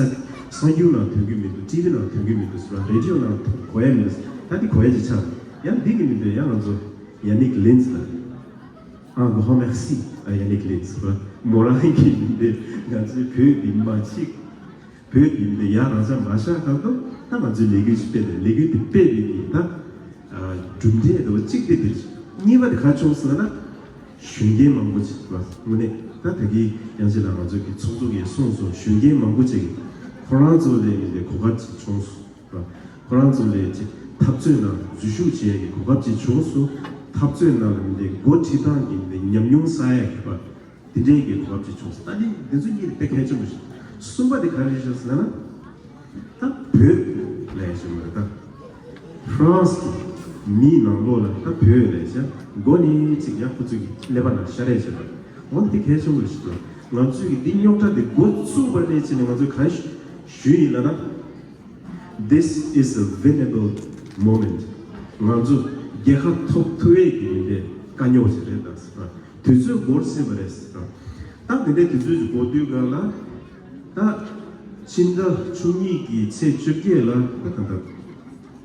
གསར་འགྱུར་ནང་ཐོན་གྱི་མི་འདུག་ཊི་ཝི་ནང་ཐོན་གྱི་མི་འདུག་ཟེར་བ། རེ་ཌི་ཡོ་ནང་གོ་ཡ་མི་འདུག་ད་འདི་གོ་ཡ་ཅིག་ཆགས། ཡང་འདི་གི་མི་འདུག་ཡང་ང་ཚོ་ཡ་ནིག་ལིན་ཛི་ལ་ཨ་གོ་ཧོ་མེག་སི་ཨ་ཡ་ནིག་ལིན་ཛི་ཟེར་བ། མོ་རང་གི་མི་འདུག་ང་ཚོའི་བོད་འདི་མ་ཕྱིག་བོད་ཡིན་པའི་ཡ་རང་ཆ་མ་ཤར་གང་ལྟར་ད་ང་ཚོའི་ལས་འགུལ་ཞིག་སྤེལ་ཏེ་ལས་འགུལ་དེ་སྤེལ་བའི་གི་ད་གྲུབ་འབྲས་དེ་བ་གཅིག་དེ་དེ་གཉིས་པ་དེ་ག་བྱུང་ཟེར་ན། གཞོན་སྐྱེས་མང་པོ་ཅིག་བ་དངོས་གནས་ད་ད་གི་ཡང་ཅིག་ལ་ང་ཚོའི་གི་ཚོགས་གཙོ་གིས་གསུངས་སོང་། གཞོན་སྐྱེས་མང་པོ་ཅིག་ཁོ་རང་ཚོ་ལས་ཡིན་པའི་གོ་སྐབས་ཅིག་བྱུང་སོང་བ། ཁོ་རང་ཚོ་ལས་ཅིག་འཐབ་རྩོད་ནང་འཛུལ་ཞུགས་བྱེད་ཡ་གི་གོ་སྐབས་ཅིག་བྱུང་སོང་། འཐབ་རྩོད་ནང་ལ་ཡིན་པའི་འགོ་ཁྲིད་སྟངས་ཀྱི་ཡིན་པའི་ཉམས་མྱོང་བསགས་ཡ་གི་བ། དེ་འདྲའི་གི་གོ་སྐབས་ཅིག་བྱུང་སོང་། ད་ནི་འདི་ཚོ་གཉིས་དཔེ་གལ་ཆེན་པོ་ཞིག་གསུམ་པ་དེ་ག་རེ་རེད་ཤག་ཟེར་ན། ད་བོད་ལས་ཞུ་མ་རེད་ད། ཧྥ་རན་སི་གི་མིའི་ནང་ལོགས་ལ་ད་བོད་ལས་ཤག་མགོ་ནས་ཅིག་ཡང་ཁོ་ཚོས་ཀྱི་ཀླད་པ་ནང་ཤར་རེད་ཤག་འོ་འདི་གལ་ཆེན་པོ་ཞིག་འདུག་ང་ཚོས་ཀྱི་འདི་རྙོག་དྲ་འདི་འགོ་བཙུགས་པ་ནས་བྱས་ནས་ང་ཚོས་ག་རེ་ཞུ་ཡིན་ལབ་ན། This is a winnable moment. ང་ཚོ་རྒྱལ་ཁ་ཐོབ་ཐུབ་ཡས་ཀྱི་མི་འདྲའི་དཀའ་རྙོག་ཞིག་རེད་ད་ཟེར་བ། དུས་ཚོད་འགོར་ཟིན་པ་རེད་ཟེར་བ། ད་འདི་འདྲའི་དུས་ཚོད་ཅིག་འགོར་དུས་ག་ལ། ད་ཕྱི་ཟླ་བཅུ་གཉིས་ཀྱི་ཚེས་བཅོ་བརྒྱད་ལ་ད་ད་ད་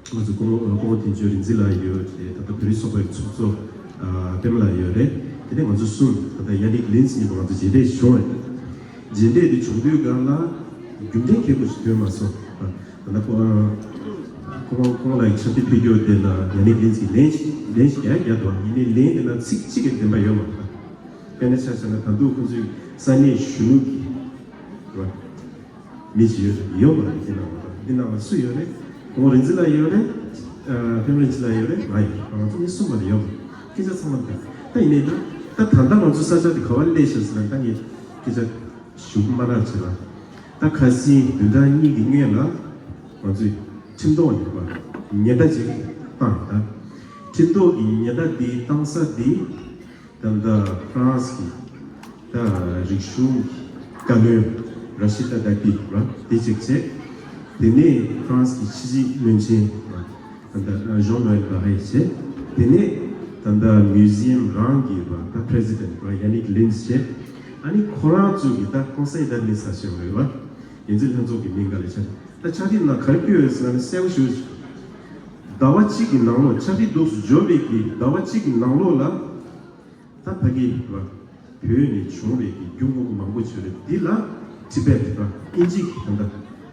ང་ཚོ་སྐུ་ངོ་སྐུ་ངོ་དོན་གཅོད་རིག་འཛིན་ལགས་ཡོད་རེད། ད་ལྟ་བོད་རིགས་ཚོགས་པའི་ཚོགས་གཙོ་ཨ་པད་མ་ལགས་ཡོད་རེད། དེ་ནས་ང་ཚོ་གསུམ་ད་ལྟ་ཡ་ནིག་ལིན་ཛི་གཉིས་པོ་ང་ཚོ་མཇལ་འཕྲད་བྱུང་བ་རེད། མཇལ་འཕྲད་དེ་བྱུང་དུས་སྒང་ལ་རྒྱུ་མཚན་མཁས་པོ་ཞིག་ཐོན་མ་སོང་། ད་ལྟ་ཁོ་ཁོ་ཁོང་ལ་ཕྱག་དེབ་ཕུལ་རྒྱུ་དེ་ལ་ཡ་ནིག་ལིན་ཛི་གིས་ལན་ཞིག་ལན་ཞིག་རྒྱག་རྒྱག་འདུག་ཡིན་ནའི་ལན་དེ་ལ་ཚིག་གཅིག་གི་བདེན་པ་ཡོད་མ་རེད། དཔེར་ན་ཆ་བཞག་ན་ད་དུང་ཁོང་ཚོའི་ས་གནས་གཞོན་ནུ་གི་རེད་བ། མི་ཞིག་ཡོད་ཡོད་པ་རེད། འདི་ནང་ལ་འདི་ནང་ལ་སུ་ཡོད་རེད། ཁོང་རིག་འཛིན་ལགས་ཡོད་རེད། ཨ་ཕེམ་རིག་འཛིན་ལགས་ཡོད་རེད། ང་ཡོད། ང་ཚོ་མི་གསུམ་པ་ལ་ཡོད། སྐད་ཆ་ཚང་མ་འདི་ད་ཡིན་ནའི་ད་ད་ད་ལྟ་ང་ཚོ་ས་ཆ་འདི་ག་བ་སླེབས་ཤག་ཟེར་ན། ད་ངས་སྐད་ཆ་ཞུ་མ་ནག་བྱེད་ལ། ད་ཁ་སང་བདུན་ཕྲག་གཉིས་ཀྱི་སྔོན་ལ་ང་ཚོས་ཁྲིམས་ཐོག་ནས་པ་ཉེན་བརྡ་ཅིག་བཏང་ཡོད། ད་ཁྲིམས་ཐོག་གི་ཉེན་བརྡ་འདི་བཏང་ས་འདི། ད་ལྟ་ཧྥ་རན་སི་གི་ད་རིག་གཞུང་གི་བཀའ་བློན་ར་ཤི་ད་དཱ་ཏི་ར་དེ་གཅིག་བྱས། དེ་ནས་ཧྥ་རན་སི་གི་ཕྱི་སྲིད་བློན་ཆེན་ར་ད་ལྟ་ཇོན་ནོ་ཨེལ་བྷ་རེ་བྱས། དེ་ནས་ད་ལྟ་མིའུ་ཛི་ཡམ་རང་གི་ར་ད་པི་རེ་སི་ཌེན་ཊི་ར་ཡ་ནིག་ལིན་ཛི་བྱས། ཨ་ནི་ཁོ་རང་ཚོ་གི་ད་ཀོང་སེ་ཌ་མི་ནི་སི་ཊ་ཊི་ཡོད་རེད་བ། འགན་འཛིན་ལྷན་ཚོགས་ཀྱི་མིང་ག་ལ་ཆ་ད་ཕྱག་བྲིས་ནང་ག་རེ་བཀོད་ཡོད་ཟེར་ན་གསལ་པོ་ཞུ། ཟླ་བ་གཅིག་གི་ནང་ལོགས་ཕྱག་བྲིས་འདུག་སེ་འབྱོར་བའི་གི་ཟླ་བ་གཅིག་གི་ནང་ལོགས་ལ། ད་ཕ་གི་བ་བོད་ནས་བྱུང་བའི་གི་རྒྱུ་དངོས་པོ་མང་པོ་བྱུང་རེད། འདི་ལ་ཊི་བེ་ཊི་བ་ཨིན་ཇི་གི་ད་ལྟ་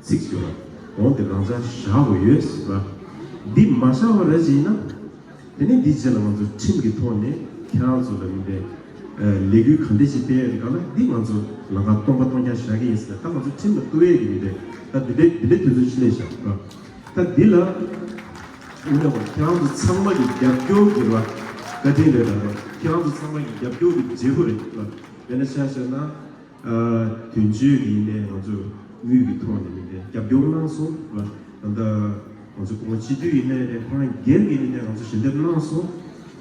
ཚིག་ཡོད་ར། འོང་དེ་རང་འཇགས་བཞག་དགོས་ཡོད་ཟེར་བ། འདི་མ་བཞག་པ་ར་ཅིག་ཡིན་ན། དེ་ནས་འདི་རྗེས་ལ་ང་ཚོ་ཁྲིམས་ཀྱི་ཐོག་ནས་ཁྱེད་རང་ཚོ་ལ་མི་འདྲའི་ལས་འགུལ་ག་འདྲ་ཞིག་སྤེལ་ཡོད་ག་ལ་འདི་ང་ཚོ་ལམ་ཁ་སྟོང་པ་སྟོང་རྐྱང་བཞག་གི་ཡིན་ཟེར་ད་ང་ཚོ་ཁྲིམས་ལ་གཏུག་ཡས་ཀྱི་མི་འདྲའི་ད་འདི་འདྲའི་འདི་འདྲའི་དུས་ཚོད་ཕྱིན་ལས་བཞག་ར། ད་འདི་ལ་དངོས་གནས་པ་ཁྱེད་རང་ཚོ་ཚང་མ་གི་རྒྱབ་སྐྱོར་གྱི་ར་བཀའ་དྲིན་རེད་ད་ར། ཁྱེད་རང་ཚོ་ཚང་མ་གི་རྒྱབ་སྐྱོར་གྱི་བརྗེ་པོ་རེད་ར། དཔེར་ན་ཆ་བཞག་ན། དོན་གཅོད་ཀྱི་ཡིན་ནའི་ང་ཚོ་དངུལ་གྱི་ཐོག་ནས་མི་འདྲ་རྒྱབ་སྐྱོར་གནང་སོང་། ད་ལྟ་ང་ཚོ་གོང་སྤྱི་འཐུས་ཡིན་ནའི་རེད། ཁོ་རང་སྒེར་གྱི་ཡིན་ནའི་ང་ཚོ་ཞལ་འདེབས་གནང་སོང་།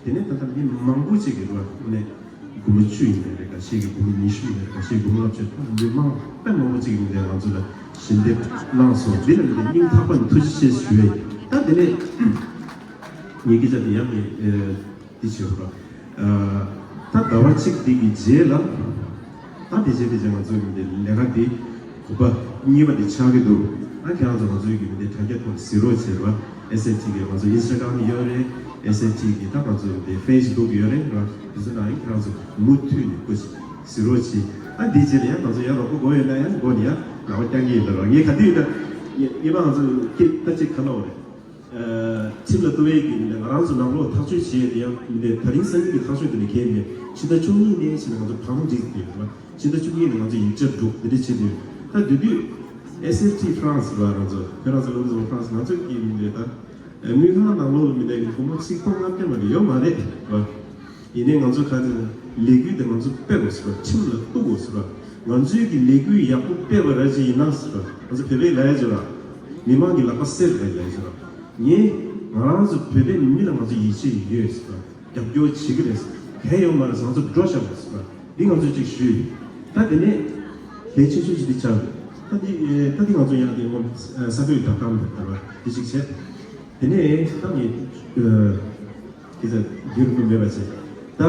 དེ་ནས་ད་ལྟ་མི་མང་པོ་ཅིག་གིས་ར་ནས་སྒོར་མོ་བཅུ་ཡིན་ནའི་རེད། འགའ་ཤས་ཀྱིས་སྒོར་མོ་ཉི་ཤུ་ཡིན་ནའི་རེད། འགའ་ཤས་སྒོར་མོ་ལྔ་བཅུ། ད་མི་མང་དཔེ་མང་པོ་ཅིག་ཡིན་ནའི་ང་ཚོ་ལ་ཞལ་འདེབས་གནང་སོང་། འདི་ལ་མི་འདྲ་སྙིང་ཐག་པ་ནས་ཐུགས་རྗེ་ཆེ་ཞུ་ཡས། ད་དེ་ནས་ངའི་སྐད་ཆ་དེ་ཡང་ངས། འདི་བྱེད་དགོས། ད་ཟླ་བ་གཅིག་འདི་གི་རྗེས་ལ། ད་དེ་རྗེས་དེ་རྗེས་ང་ཚོའི་མི་འདི་ལས་ཀ་འདི་གོ་པ་གཉིས་པ་འདི་ཆགས་ཀྱི་འདུག་ད་ཁྱེད་རང་ཚོ་ང་ཚོའི་གི་མི་འདི་དྲ་རྒྱ་ཐོག་གཟིགས་རོགས་བྱེད་རོགས། ཨེ་སི་ཨེ་ཊི་གི་ང་ཚོ་ཨིན་སི་ཊ་གྷ་རམ་ཡོད་རེད། ཨེ་སི་ཨེ་ཊི་གི་ད་ང་ཚོའི་མི་འདི་ཕེ་སི་བུག་ཡོད་རེད་རོགས། དེ་ཚོ་ནང་ཡང་ཁྱེད་རང་ཚོ་མུ་མཐུད་ནས་སྐུ་མཁྱེན་གཟིགས་རོགས་བྱེད། ད་དེ་རྗེས་ལ་ཡང་ང་ཚོ་ཡང་རོགས་པ་དགོས་ཡོད་ན་ཡང་དགོས་ནས་ཡང་ ལག་པ་བརྐྱང་གི་ཡོད་ད་ར། ངས་ག་དུས་ཡིན་ན་ངས་ངས་མ་ང་ཚོ་སྐད་ད་ཅིག་ག་ལ་བ་རེད། ཁྲིམས་ལ་གཏུག་པའི་གི་མི་འདྲ། ང་རང་ཚོ་ནང་ལོགས་ཐག་གཅོད་བྱེད་ཡས་དེ་ཡང་མི་འདྲ། ད་རིང་སང་ཉིན་གྱི་ཐག་གཅོད་དེ་ནི་གལ་མི་འདྲ། ཕྱི་ཟླ་བཅུ་གཉིས་ནས་བྱས་ནས་ང་ཚོ་བང་སྒྲིག་དེ་ཡོད་པ། ཕྱི་ཟླ་བཅུ་གཉིས་ནས་ང་ཚོ་ཡིག་ཆ་སྒྲུག་དེ་འདྲ་བྱེད་དུས། ད་དེ་དུས་S F T France ལ་ང་ཚོ་ཁྱོད་རང་ཚོ་ལོ་ཚོ་France ང་ཚོ་གི་མི་འདྲ། ད་དངུལ་ཁང་ནང་ལོགས་མི་འདྲ་གི་སྒོར་མོ་ཆིག་སྟོང་ལྔ་བརྒྱ་མ་གཏོགས་ཡོད་མ་རེད་བ། ཡིན་ནའི་ང་ཚོ་ག་ཚོད་ལས་འགུལ་དེ་ང་ཚོ་སྤེལ་དགོས་ཟེར་བ། ཁྲིམས་ལ་གཏུག་དགོས་ཟེར་བ། ང་ཚོའི་གི་ལས་འགུལ་ཡག་པོ་སྤེལ་བ་ར་ཅིག་ཡིན་ན་ཟེར་བ། ང་ཚོ་བོད་པའི་ལ་ཡ་ཅིག་ར། མི་མང་གི་ལག་པ་སེར་ར་ལ་ཡ་ཅིག་ར། ངས་ང་རང་ཚོ་བོད་པའི་མི་ལ་ང་ཚོ་ཡིད་ཆེས་ཡོད་ཟེར་བ། རྒྱབ་སྐྱོར་བྱེད་ཀྱི་རེད་ཟེར། གལ་ཡོད་མ་རེད་ཟེར། ང་ཚོ་འགྲོ་བཞག་དགོས་ཟེར་བ། འདི་ང་ཚོས་ཅིག་ཞུས། ད་དེ་ནས་གལ་ཆེ་ཤོས་ཅིག་འདི་ཆགས་རེད། ད་འདི་ད་འདི་ང་ཚོ་ཡང་དེ་སྔོན་ས་བོད་ད་གཏམ་དེ་ལྟ་བ་འདི་ཅིག་བྱས། དེ་ནས་ད་ངས་ཨ། དེ་ཚོ་འགྱུར་དགོས་མེད་པ་བྱས། ད་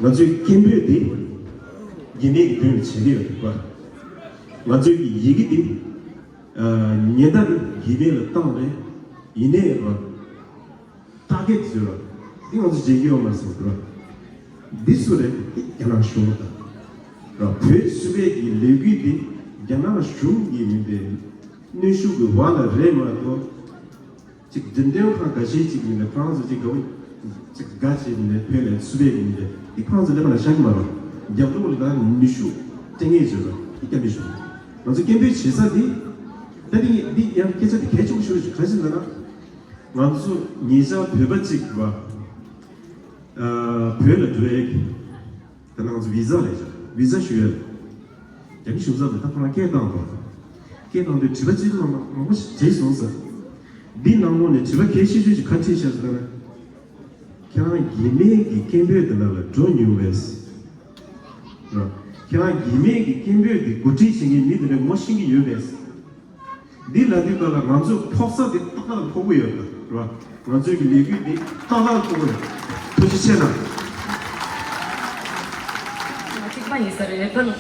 ང་ཚོའི་སྐད་འབོད་འདི་རྒྱུས་མེད་ཀྱི་དོན་ལ་བྱེད་ཀྱི་ཡོད་རེད་པ། ང་ཚོའི་གི་ཡི་གེ་འདི་ཨ། ཉེན་བརྡ་འདི་རྒྱུས་མེད་ལ་བཏང་རེད། ཡིན་ནའི་ར་ཊར་གེཊ་བཟོས་ར། འདི་ང་ཚོ་བྱེད་ཀྱི་ཡོད་མ་རེད་ཟེར་ར། འདི་སུ་རེད། འདི་རྒྱ་ནག་གཞུང་རེད་ད། ར་བོད་སུ་བས་ཀྱི་ལས་འགུལ་འདི་རྒྱ་ནག་གཞུང་གི་མི་འདི་གནོན་ཤུགས་ཀྱི་འོག་ལ་རེད་མ་གཏོགས། ཅིག་འགྲེམས་སྟོན་ཁང་འགའ་ཤས་ཅིག་མི་འདུག་ཁོ་རང་ཚོ་ཅིག་དགའ་བོ་ཅིག་དགའ་བྱས་མི་འདུག་བོད་ལ་སུ་བས་མི་འདུག་འདི་ཁོ་རང་ཚོ་ལས་ཀ་ལ་བཞག་གི་མ་རེད། རྒྱབ་ལོགས་ལ་ད་ནུས་ཤུགས་སྤྲད་མཁན་བྱས་རེད། འདི་སྐད་མི་ཤོད། ང་ཚོ་སྐད་འབོད་བྱེད་ས་འདི། ད་འདི་འདི་ཡང་སྐད་ཆ་འདི་གལ་ཆེན་པོ་ཤོད་ཤོད་ག་ཞིག་ལ་ན། ང་ཚོ་ཉེ་ཆར་བོད་པ་ཅིག་བ། ཨ། བོད་ལ་འགྲོ་ཡས་ཀྱི། ད་ནང་ཚོ་བི་ཟ་ལས་བྱ་བི་ཟ་ཞུ་ཡ་ལ། རྒྱ་མི་གཞུང་ཚབ་ལ་ད་ཁོ་རང་སྐད་བཏང་དང་། སྐད་བཏང་དུས་དྲི་བ་གཅིག་མང་མང་པོ་ཞིག་བྱས་སོང་ཟེར། འདི་ནང་ལོགས་ནས་དྲི་བ་གལ་ཆེ་ཤོས་ཤིག་ག་འདྲི་བྱས་ཟེར་ན། ཁྱེད་རང་རྒྱུས་མེད་ཀྱི་སྐད་འབོད་དེ་ལ་ལ་འགྲོ་མྱོང་བས། ར། ཁྱེད་རང་རྒྱུས་མེད་ཀྱི་སྐད་འབོད་དེ་འགོ་ཁྲིད་བྱེད་མཁན་མི་དེ་འདྲ་ངོ་ཤེས་ཀྱི་ཡོད་པས། འདི་ལ་དུས་ག་ལ་ང་ཚོས་ཕོག་ས་དེ་ཏག་ཏག་ཕོག་གི་ཡོད་ད་ར། ང་ཚོའི་གི་ལས་འགུལ་འདི་ཏག་ཏག་ཕོག་གི་ཡོད། ཐུགས་རྗེ་ཆེ་གནང་། ང་གཅིག་པ་ཡིན་ས་རེད། ད་ང་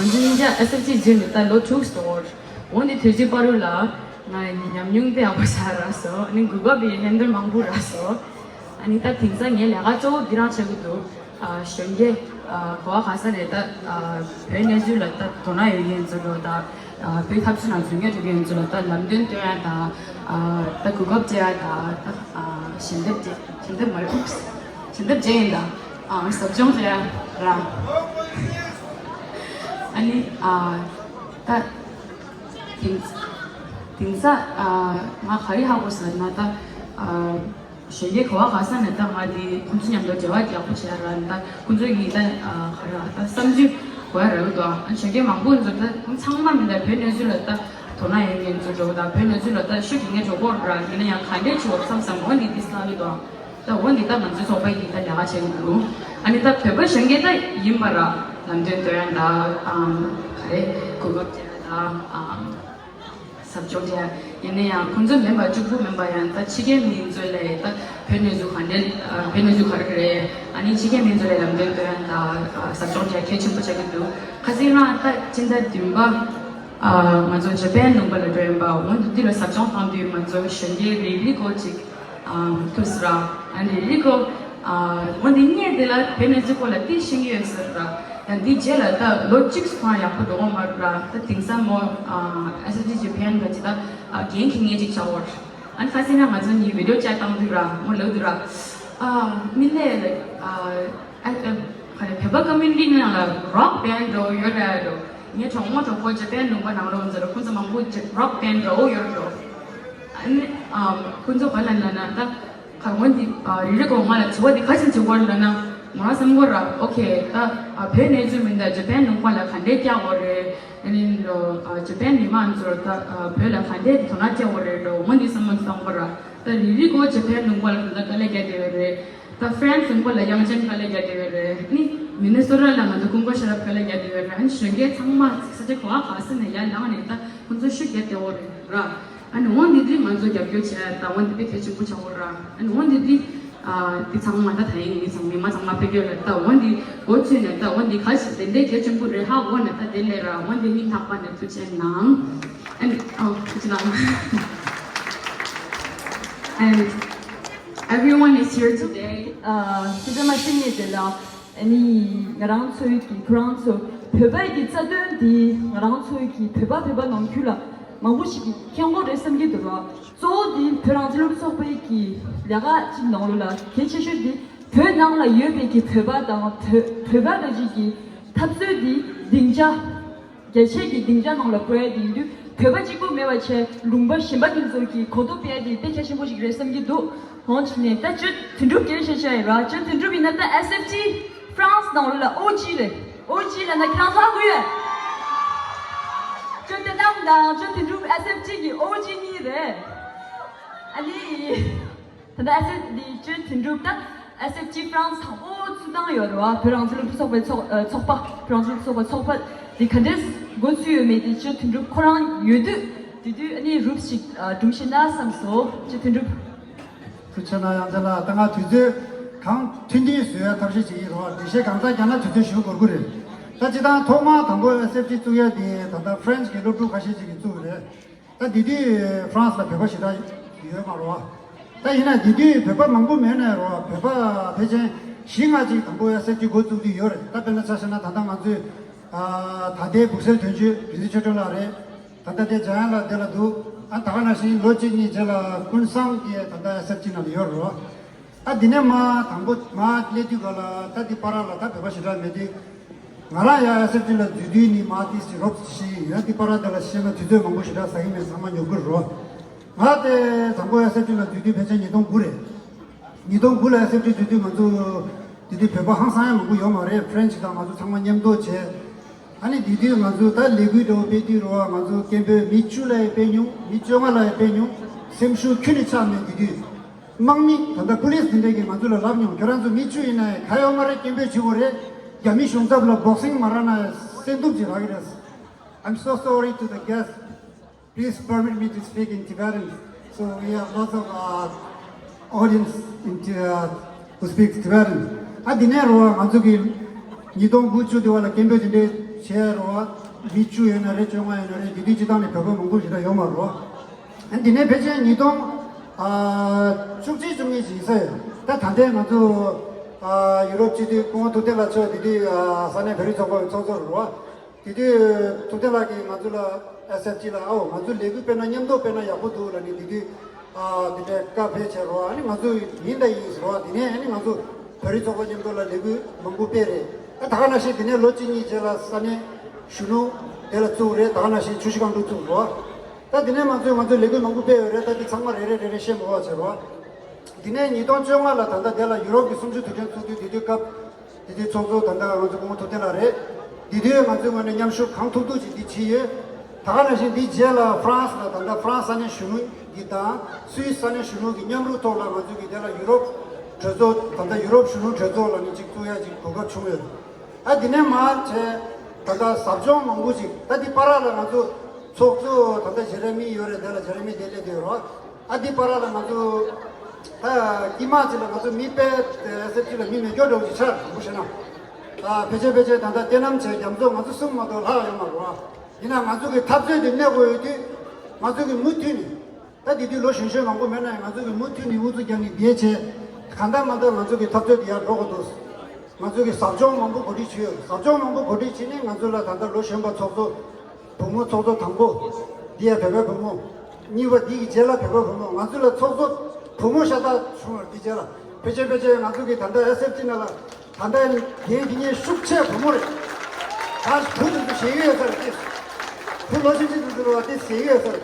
ཚོ་གཉིས་ཆ་S F T བརྒྱུད་ནས་ད་ལོ་དྲུག་ཙམ་འགྲོ་གི་རེད། འོ་འདི་དུས་ཚོད་བར་དུ་ལ་ང་ཉམས་མྱོང་དཔེ་ཡག་པོ་བྱས་རག་སོང་། ཨ་ནི་གོ་སྐབས་དེ་ལྷན་འདུར་མང་པོ་རག་སོང་། ཨ་ནི་ད་དེང་སང་ངའི་ལས་ཀ་གཙོ་བོ་འདི་རང་བྱེད་ཀྱི་འདུག་ཨ། གཞོན་སྐྱེས། ཨ། ག་བ་ག་ས་ནས་ད། ཨ། བོད་གནས་ཚུལ་ལ་ད་དོ་སྣང་ཡོད་མཁན་ཚོ་ལ་ད། ཨ། བོད་འཐབ་རྩོད་ནང་འཛུལ་སྐྱོང་བྱེད་མཁན་ཚོ་ལ་ད་ལམ་སྟོན་སྟོན་ཡ་ད། ཨ། ད་གོ་སྐབས་སྤྲད་ཡ་ད། ད། ཨ། ཞལ་འདེབས་སྤྲད། ཞལ་འདེབས་མ་རེད། ཨུབས། ཞལ་འདེབས་སྤྲད་ཡིན་ད། ཨ། ཟབ་སྦྱོང་སྤྲད་ཡ་ར། ཨ་ནི། ཨ། ད། དེང་། དེང་སང་། ཨ། ང་ག་རེ་ཧ་གོ་ཟེར་ན་ད། ཨ། གཞོན་སྐྱེས་ག་བ་ག་ས་ནས་ད་ང་དེ་ཁོང་ཚོ་མཉམ་དུ་འབྲེལ་བ་ཡག་པོ་བྱས་ར། ད་ཁོང་ཚོ་གིས་ད། ཨ། ག་རེ་ད་བསམ་ཚུལ་གོ་ཡ་རག་གི་འདུག་ཨ། གཞོན་སྐྱེས་མང་པོ་ཚོ་ད་ཁོང་ཚང་མ་མི་འདྲ་བོད་གནས་ཚུལ་ལ་ད་དོ་སྣང་ཡོད་མཁན་ཚོ་འགྲོ་གི། ད་བོད་གནས་ཚུལ་ལ་ད་ཤུགས་རྒྱག་མཁན་འགྲོ་གི་ར། ཡིན་ན་ཡང་ག་འདྲས་བྱེད་དགོས་བསམ་བསམ་འོ་འདི་འདི་སླ་གི་འདུག་ད་འོ་འདི་ད་ང་ཚོའི་ཚོགས་པ་ཡིས་ད་ལས་ཀ་བྱེད་ཀྱི་འདུག་ཨ་ནི་ད་བོད་པ་གཞོན་སྐྱེས་ད་ཡིན་པ་ར། ལམ་སྟོན་སྟོན་ཡ་ད། ཨམ། ག་རེ། གོ་སྐབས་སྤྲད་ཡ་ད། ཨམ། ཟབ་སྦྱོང་སྤྲད་ཡ། ཡིན་ན་ཡང་ཁོང་ཚོ་མིན་པ་གཅིག་པུ་མིན་པ་ཡང་ད་ཕྱི་རྒྱལ་མི་ཚོ་ལ་ད་བོད་གནས་ཚུལ་ག་འདྲ། ཨ། བོད་གནས་ཚུལ་ག་རེ་རེད། ཨ་ནི་ཕྱི་རྒྱལ་མི་ཚོ་ལ་ལམ་སྟོན་སྟོན་ཡ་ད། ཨ། ཟབ་སྦྱོང་སྤྲད་ཡ་གལ་ཆེན་པོ་ཆགས་ཀྱི་འདུག་ཁ་སང་ང་ད་སྤྱི་ཟླ་བདུན་པ། ཨ། ང་ཚོ་ཇ་པན་ལུང་པ་ལ་འགྲོ་ཡིན་པ། འོ་འདི་ལ་ཟབ་སྦྱོང་བཏང་དུས་ང་ཚོ་གཞོན་སྐྱེས་རེ་རེ་སྐོར་ཅིག་ཨ། ཐུགས་སུ་ར། ཨ་ནི་རི་ཀོ། ཨ། འོ་འདི་ངས་དེ་ལ་བོད་གནས་ཚུལ་སྐོར་ལ་ཏོག་ཙམ་ཤེས་ཀྱི་ཡོད་ཟེར་ར། ཡང་འདི་རྗེས་ལ་ད་ལོ་གཅིག་སོང་ཡག་པོ་འགྲོ་གི་མ་རེད་ར། ད་དེང་སང་མོ། ཨ། S F T Japan ག་ཅིག་ད། ཨ། འགན་འཁྱེར་མཁན་ཅིག་ཆགས་ཡོད་རེད། ཨ་ནི་ཁ་སང་ང་ཚོ་གཉིས་བི་ཌིའོ་ཅེཊ་བཏང་དུས་ར་མོ་ལབ་དུས་ར། ཨ། མི་ལས་ལ། ཨ། ཨ། ཨ། ག་རེ། བོད་པ་ཀོ་མིའུ་ནི་ཊི་ནང་ལ་རོག་བན་འགྲོ་ཡོད་ར་འགྲོ། ངའི་གྲོགས་མོ་གྲོགས་པོ་ཇ་པན་ལུང་པ་ནང་ལོགས་ཚོ་ལ་ཁོང་ཚོ་མང་པོ་ཇ། རོག་བན་འགྲོ་ཡོད་འགྲོ། ཨ་ནི། ཨ། ཁོང་ཚོ་ག་ལ་ན་ན་ད། ཁ་འོན་ཏེ། ཨ། རི་རི་ཀོ་ང་ལ་དྲི་བ་འདི་ག་ཅིག་དྲི་དགོས་ལབ་ན། ང་རང་བསམ་གོ་ར། ཨོ་ཁེ། ད། ཨ། བོད་གནས་ཚུལ་མིན་ད་ཇ་པན་ལུང་པ་ལ་ག་འདྲས་བསྐྱལ་དགོས་རེད། ཨ་ནི་ལོ། ཨ། ཇ་པན་མི་མང་ཚོར་ད། ཨ། བོད་ལ་ག་འདྲས་དོ་སྣང་བྱེད་དགོས་རེད་འགྲོ། འོ་འདི་བསམ་བློ་བཏང་གོ་ར། ད་རི་རི་ཀོ་ཇ་པན་ལུང་པ་ལ་ད་དཀའ་ལས་རྒྱག་བསྡད་ཡོད་རེད། ད་ཧྥ་རན་སི་ལུང་པ་ལ་དབྱངས་ཅན་དཀའ་ལས་རྒྱག་བསྡད་ཡོད་རེད། ཨ་ནི་མི་ནི་སོ་ཊ་ལ་ང་ཚོ་ཀུན་དགའ་ཤེས་རབ་དཀའ་ལས་རྒྱག་བསྡད་ཡོད་རེད། ཨ་ནི་གཞོན་སྐྱེས་ཚང་མ་ས་ཆ་ག་བ་ག་ས་ནས་ཡར་ལངས་ནས་ད་ཁོང་ཚོ་ཤུགས་རྒྱག་བསྡད་ཡོད་རེད་ར། ཨ་ནི་འོ་འདི་འདི་ང་ཚོ་རྒྱབ་སྐྱོར་བྱས་ད་འོ་འདི་དཔེ་གལ་ཆེན་པོ་ཆགས་ཡོད་ར། ཨ་ནི་འོ་འདི་འདི། ཨ། འདི་ཚང་མ་ད་ད་ཡིན་ངེད་ཚང་མི་མང་ཚང་མ་ཕེབས་ཡོད་རེད། ད་འོ་འདི་འགོ་ཚུགས་ནས་ད་འོ་འདི་ག་ཞིག་དེ་འདྲའི་གལ་ཆེན་པོ་རེད་ཧ་གོ་ནས་ད་དེ་ལས་ར་འོ་འདི་སྙིང་ཐག་པ་ནས་ཐུགས་རྗེ་གནང་། ཨ་ནི། ཨོ། ཐུགས་རྗེ་གནང་། And everyone is here today. ཨ། སི་ཏ་མ་ཤི་ནི་དེ་ལ། ཨ་ནི་ང་རང་ཚོའི་གི་ཁོ་རང་ཚོ་བོད་པའི་གི་རྩ་དོན་དེ་ང་རང་ཚོའི་གི་བོད་པ་བོད་པ་ནང་ཁུལ་ལ་མང་པོ་ཞིག་གིས་མཁྱེན་གྱི་རེད་བསམ་གྱི་འདུག་ར། གཙོ་བོ་དེ་བོད་རང་བཙན་སློབ་ཕྲུག་ཚོགས་པའི་གི་ལས་ཀ་གཅིག་ནང་ལོགས་ལ་གལ་ཆེ་ཤོས་དེ་བོད་ནང་ལ་ཡོད་པའི་གི་བོད་པ་དང་བོད་བོད་པ་རང་བཞིན་གྱི་འཐབ་རྩོད་དེ་སྡིངས་ཆ། རྒྱ་ཆེ་གི་སྡིངས་ཆ་ནང་ལ་བཀོད་ཡ་དེ་ཡིན་དུས་བོད་པ་གཅིག་པུ་མེད་པ་བྱས་ལུང་པ་གཞན་པ་དེ་ཚོ་གི་གོ་རྟོགས་སྤེལ་ཡ་དེ་དཔེ་གལ་ཆེན་པོ་ཞིག་རེད་བསམ་གྱི་འདུག་འོང་བྱས་ནས་ད་ཅོ་དོན་གྲུབ་སྐད་ཆ་བཤད་ཡ་ར། ཅོ་དོན་གྲུབ་ཡིན་ན་ད་S F G France ནང་ལོགས་ལ་O G རེད། O G ལབ་ན་ཁྱེད་རང་ཧ་གོ་ཡོད། ཅོ་དེ་དང་དང་ཅོ་དོན་གྲུབ་S F G གི་O G གཉིས་རེད། ཨ་ནི། ད་ལྟ་ཨེ་སི་ཨེཕ་འདི་ཅོ་དོན་གྲུབ་ད་ཨེ་སི་ཨེཕ་ཅི་ཧྥ་རན་སི་དང་པོ་ཚུགས་བཏང་ཡོད་རེད་བ། བོད་རང་བཙན་སློབ་ཕྲུག་ཚོགས་པའི་ཚོགས་ཨ་ཚོགས་པ། བོད་རང་བཙན་སློབ་ཕྲུག་ཚོགས་པའི་ཚོགས་པ་འདི་ག་འདྲས་འགོ་ཚུགས་ཡོད་མེད་དེ་ཅོ་དོན་གྲུབ་ཁོ་རང་ཡོད་དུས་དེ་དུས་ཨ་ནི་རུབ་ཞིག་ཨ་སྒྲུང་བཤད་ན་བསམ་སོང་། ཅོ་དོན་གྲུབ། ཐུགས་རྗེ་གནང་། ཡང་དེ་ལ་ད་ང་དུས་ཚོད་གང་ཐུང་ཐུང་བཟོ་ཡ་ཐབས་ཤེས་བྱེད་ཀྱི་རེད་བ། འགྲེལ་བཤད་གང་ཙམ་རྒྱག་ན་དུས་ཚོད་ཞེ་པོ་འགོར་གི་རེད། ད་སྤྱིར་བཏང་ཐོག་མར་དང་པོ་ཨེ་སི་ཨེཕ་ཅི་བཙུགས་ཡ་དེ་ད་ལྟ་ཧྥ་རན་སི་གི་སློབ་ཕྲུག་ཁ་ཤས་ཅིག་གིས་བཙུགས་པ་རེད། ད་དེ་དུས་ཧྥ་རན་སི་ལ་བོད་པ་ཞེ་དྲག་ཡོད་མ་རེད་བ། ད་ཡིན་ན་དེ་དུས་བོད་པ་མང་པོ་མེད་ནའི་རེད་བ། བོད་པ་ཕལ་ཆེར་བཞི་ལྔ་ཅིག་དང་པོ་ཨེ་སི་ཨེཕ་ཅི་འགོ་བཙུགས་དུས་ཡོད་རེད། ད་དཔེར་ན་ཆ་བཞག་ན་ད་ལྟ་ང་ཚོའི་ཨ་ད་ལྟའི་སྦུག་སེལ་དོན་གཅོད་བདུད་འཛི་ཆོས་སྒྲོན་ལགས་རེད། ད་ལྟ་དེ་འཇམ་དབྱངས་ལགས་དེ་ལ་འདུག་ཨ་ད་ག་ནང་བཞིན་ལོ་གཅིག་གཉིས་རྗེས་ལ་ཀུན་བཟང་གིས་ད་ལྟ་ཨེ་སི་ཨེཕ་ཅི་ནང་ལ་ཡོད་རེད་བ། ད་འདི་ནས་མར་དང་པོ་མར་སླེབས་དུས་ག་ལ་ད་འདི་བར་ལ་ད་བོད་པ་ཞེ་དྲག་མེད་དུས། ང་རང་ཡང་ཨེ་སི་ཨེཕ་ཅི་ལ་འཛུལ་དུས་ནི་མར་ཏིས་ཀྱི་རོབ་ཞིག་ཡོད། འདི་བར་དེ་ལ་བཤད་ན་དུས་ཚོད་མང་པོ་ཞེ་དྲག་ཟ་གི་མེད། ཚང་མ་ཉོབ་ཀྱི་རེད། ང་དེ་དང་པོ་ཨེ་སི་ཨེཕ་ཅི་ལ་འཛུལ་དུས་ཕལ་ཆེར་ཉིས་སྟོང་དགུ་རེད། ཉིས་སྟོང་དགུ་ལ་ཨེ་སི་ཨེཕ་ཅི་འཛུལ་དུས་ང་ཚོ་དེ་དུས་བོད་པ་ཧང་སང་ཡ་མང་པོ་ཡོད་མ་རེད། ཧྥ་རན་སི་དང་ང་ཚོ་ཚང་མ་མཉམ་དུ་བྱས། ཨ་ནི་དེ་དུས་ང་ཚོ་ད་ལས་འགུལ་འདྲ་བོ་སྤེལ་དུས་རེད་བ། ང་ཚོ་སྐད་འབོད་མི་བཅུ་ལ་ཡང་སྤེལ་མྱོང་། མི་བཅོ་ལྔ་ལ་ཡང་སྤེལ་མྱོང་། སེམས་ཤུགས་ཁྱོན་ནས་ཆག་མེད། དེ་དུས་དམག་མི་ད་ལྟ་པུ་ལིས་དེ་འདྲས་ཀྱིས་ང་ཚོ་ལ་ལབ་མྱོང་། ཁྱོད་རང་ཚོ་མི་བཅུ་ཡིན་ན་ཡང་ག་ཡོད་མ་རེད། སྐད་འབོད་བྱེད་དགོས་རེད། རྒྱ་མི་གཞུང་ཚབ་ལ་བོག་སིང་མ་རག་ན་ཡང་སེམས་སྡུག་ཅིག་རག་གི་རེད། I'm so sorry to the guests. Please permit me to speak in Tibetan. So we have lots of uh, audience in Ti- uh, who speak Tibetan. ཨ་འདི་ནས་རོ་ང་ཚོ་གི་ཉིས་སྟོང་དགུ་བཅུ་དེ་བ་ལ་སྐད་འབོད་དེ་འདྲས་བྱས་རོ། མི་བཅུ་ཡོད་ན་རེད། བཅོ་ལྔ་ཡོད་ན་རེད། དེ་དུས་སྤྱི་བཏང་ནས་བོད་པ་མང་པོ་ཞིག་ད་ཡོད་མ་རོ། ཨ་འདི་ནས་ཕལ་ཆེར་ཉིས་སྟོང་ཨ་བཅུ་གཅིག་བཅུ་གཉིས་ཞིག་ཡིན་ས་ཡོད། ད་ད་ལྟའི་ང་ཚོ་ཨ་ཡུ་རོབ་སྤྱི་འཐུས་སྐུ་ངོ་ཐུབ་བསྟན་ལགས་མཆོག་དེ་དུས་ཨ་ས་གནས་བོད་རིགས་ཚོགས་པ་ཚོགས་གཙོ་རེད་བ། དེ་དུས་ཐུབ་བསྟན་ལགས་ཀྱིས་ང་ཚོ་ལ་ཨེ་སི་ཨེཕ་ཅི་ལ་ཨའོ་ང་ཚོ་ལས་འགུལ་སྤེལ་ན་མཉམ་དུ་སྤེལ་ན་ཡག་པོ་འདུག་ལབ་ནས་དེ་དུས་ཨ་དེ་འདྲའི་བཀའ་ཕེབས་བྱས་རོ། ཨ་ནི་ང་ཚོ་ཡིན་ད་ཡིན་ཟེར་རོ། དེ་ནས་ཨ་ནི་ང་ཚོ་བོད་རིགས་ཚོགས་པ་མཉམ་དུ་ལ་ལས་འགུལ་མང་པོ་སྤེལ་རེད། ཨ་ད་ག་ནང་བཞིན་དེ་ནས་ལོ་གཅིག་གཉིས་རྗེས་ལ་ས་གནས་གཞོན་ནུ་དེ་ལ་བཙུགས་རེད། ད་ག་ནང་བཞིན་ཆུ་བཞི་སྒང་དྲུག་བཙུགས་རོ། ད་དེ་ནས་ང་ཚོས་ང་ཚོའི་ལས་འགུལ་མང་པོ་སྤེལ་ཡོད་རེད། ད་དེ་ཚང་མ་རེ་རེ་རེ་རེ་བཤད་མ་དགོས་པ་བྱས་རོ། དེ་ནས་ཉིས་སྟོང་བཅོ་ལྔ་ལ་ད་ལྟ་དེ་ལ་ཡུ་རོབ་ཀྱི་གསུམ་བཅུ་དུས་དྲན་ཚོགས་དུས་དེ་དུས་སྐབས་དེ་དུས་ཚོགས་གཙོ་ད་ལྟ་ང་ཚོ་སྐུ་ངོ་ཐུབ་བསྟན་ལགས་རེད། དེ་དུས་ང་ཚོའི་ངོས་ནས་མཉམ་ཞུགས་གང་ཐུབ་ཐུབ་ཅིག་འདི་བྱས་ཡོད། ད་ག་ནང་བཞིན་འདི་རྗེས་ལ་ཧྥ་རན་སི་ལ་ད་ལྟ་ཧྥ་རན་སི་ས་གནས་གཞོན་ནུ་གི་དང་སུད་སི་ས་གནས་གཞོན་ནུ་གི་མཉམ་རུབ་ཐོག་ལ་ང་ཚོ་གི་དེ་ལ་ཡུ་རོབ་གྲོས་ཚོགས་ད་ལྟ་ཡུ་རོབ་གཞོན་ནུ་གྲོས་ཚོགས་ལ་ནི་ཅིག་བཙུགས་ཡ་ཅིག་གོ་སྐབས་བྱུང་ཡོད། ད་འདི་ནས་མར་བྱས་ད་ལྟ་ཟབ་སྦྱོང་མང་པོ་ཅིག་ད་འདི་བར་ལ་ང་ཚོ་ཚོགས་གཙོ་ད་ལྟ་ཇེ་རེ་མི་ཡོད་རེད། དེ་ལ་ཇེ་རེ་མི་དེ་སླེབས་བསྡད་ཡོད་རོགས། ཨ་འདི་བར་ལ་ང་ཚོ་ད་དཀྱིལ་མ་ཅིག་ལ་ང་ཚོ་མི་དཔེ་ཨེ་སི་ཨེཕ་ཅི་ལ་མི་མེད་སྐྱོ་འདྲ་བོ་ཅིག་ཆགས་རེད། དྲང་པོ་བཤད་ན་ད་ཕལ་ཆེར་ཕལ་ཆེར་ད་ལྟ་བསོད་ནམས་བྱས་རྒྱ་མཚོ་ང་ཚོ་གསུམ་མ་གཏོགས་ལྷག་ཡོད་མ་རེད་བ། ཡིན་ན་ང་ཚོ་གི་འཐབ་རྩོད་དེ་གནས་དགོས་ཡོད་དུས་ང་ཚོ་གི་མུ་མཐུད་ནས་ད་དེ་དུས་ལོ་གཞོན་གཞོན་མང་པོ་མེད་ན་ཡང་ང་ཚོ་གི་མུ་མཐུད་ནས་ཨུ་ཚུགས་རྒྱག་ནས་བསྡད་བྱས་གང་ལྟར་མ་ལྟར་ང་ཚོ་གི་འཐབ་རྩོད་དེ་ཡར་འགྲོ་དགོས་འདུག་ང་ཚོ་གི་ཟབ་སྦྱོང་མང་པོ་གོ་སྒྲིག་བྱས་ཡོད། ཟབ་སྦྱོང་མང་པོ་གོ་སྒྲིག་བྱས་ནས་ང་ཚོ་ལ་ད་ལྟ་ལོ་གཞོན་པ་ཚོགས་གཙོ་བུ་མོ་ཚོགས་གཙོ་དང་པོ་འདི་ཡ་བོད་པའི་བུ་མོ། གཉིས་པ་འདི་གི་རྗེས་ལ་བོད་པའི་བུ་མོ། ང་ཚོ་ལ་ཚོགས་གཙོ་བུ་མོ་ཤ་སྟག་བྱུང་བ་འདི་རྗེས་ལ་ཕལ་ཆེར་ཕལ་ཆེར་ང་ཚོ་གི་ད་ལྟ་ཨེ་སི་ཨེཕ་ཅི་ནང་ལ་ད་ལྟ་འགན་འདི་གཉིས་ཤུགས་ཆེ་བུ་མོ་རེད། ད་བུ་དེ་ཚོ་ཞེ་གི་ཡོད་ས་རེད། དེ་བུ་ལོ་ཆུང་ཆུང་དེ་ཚོ་ལ་དེ་ཞེ་གི་ཡོད་ས་རེད།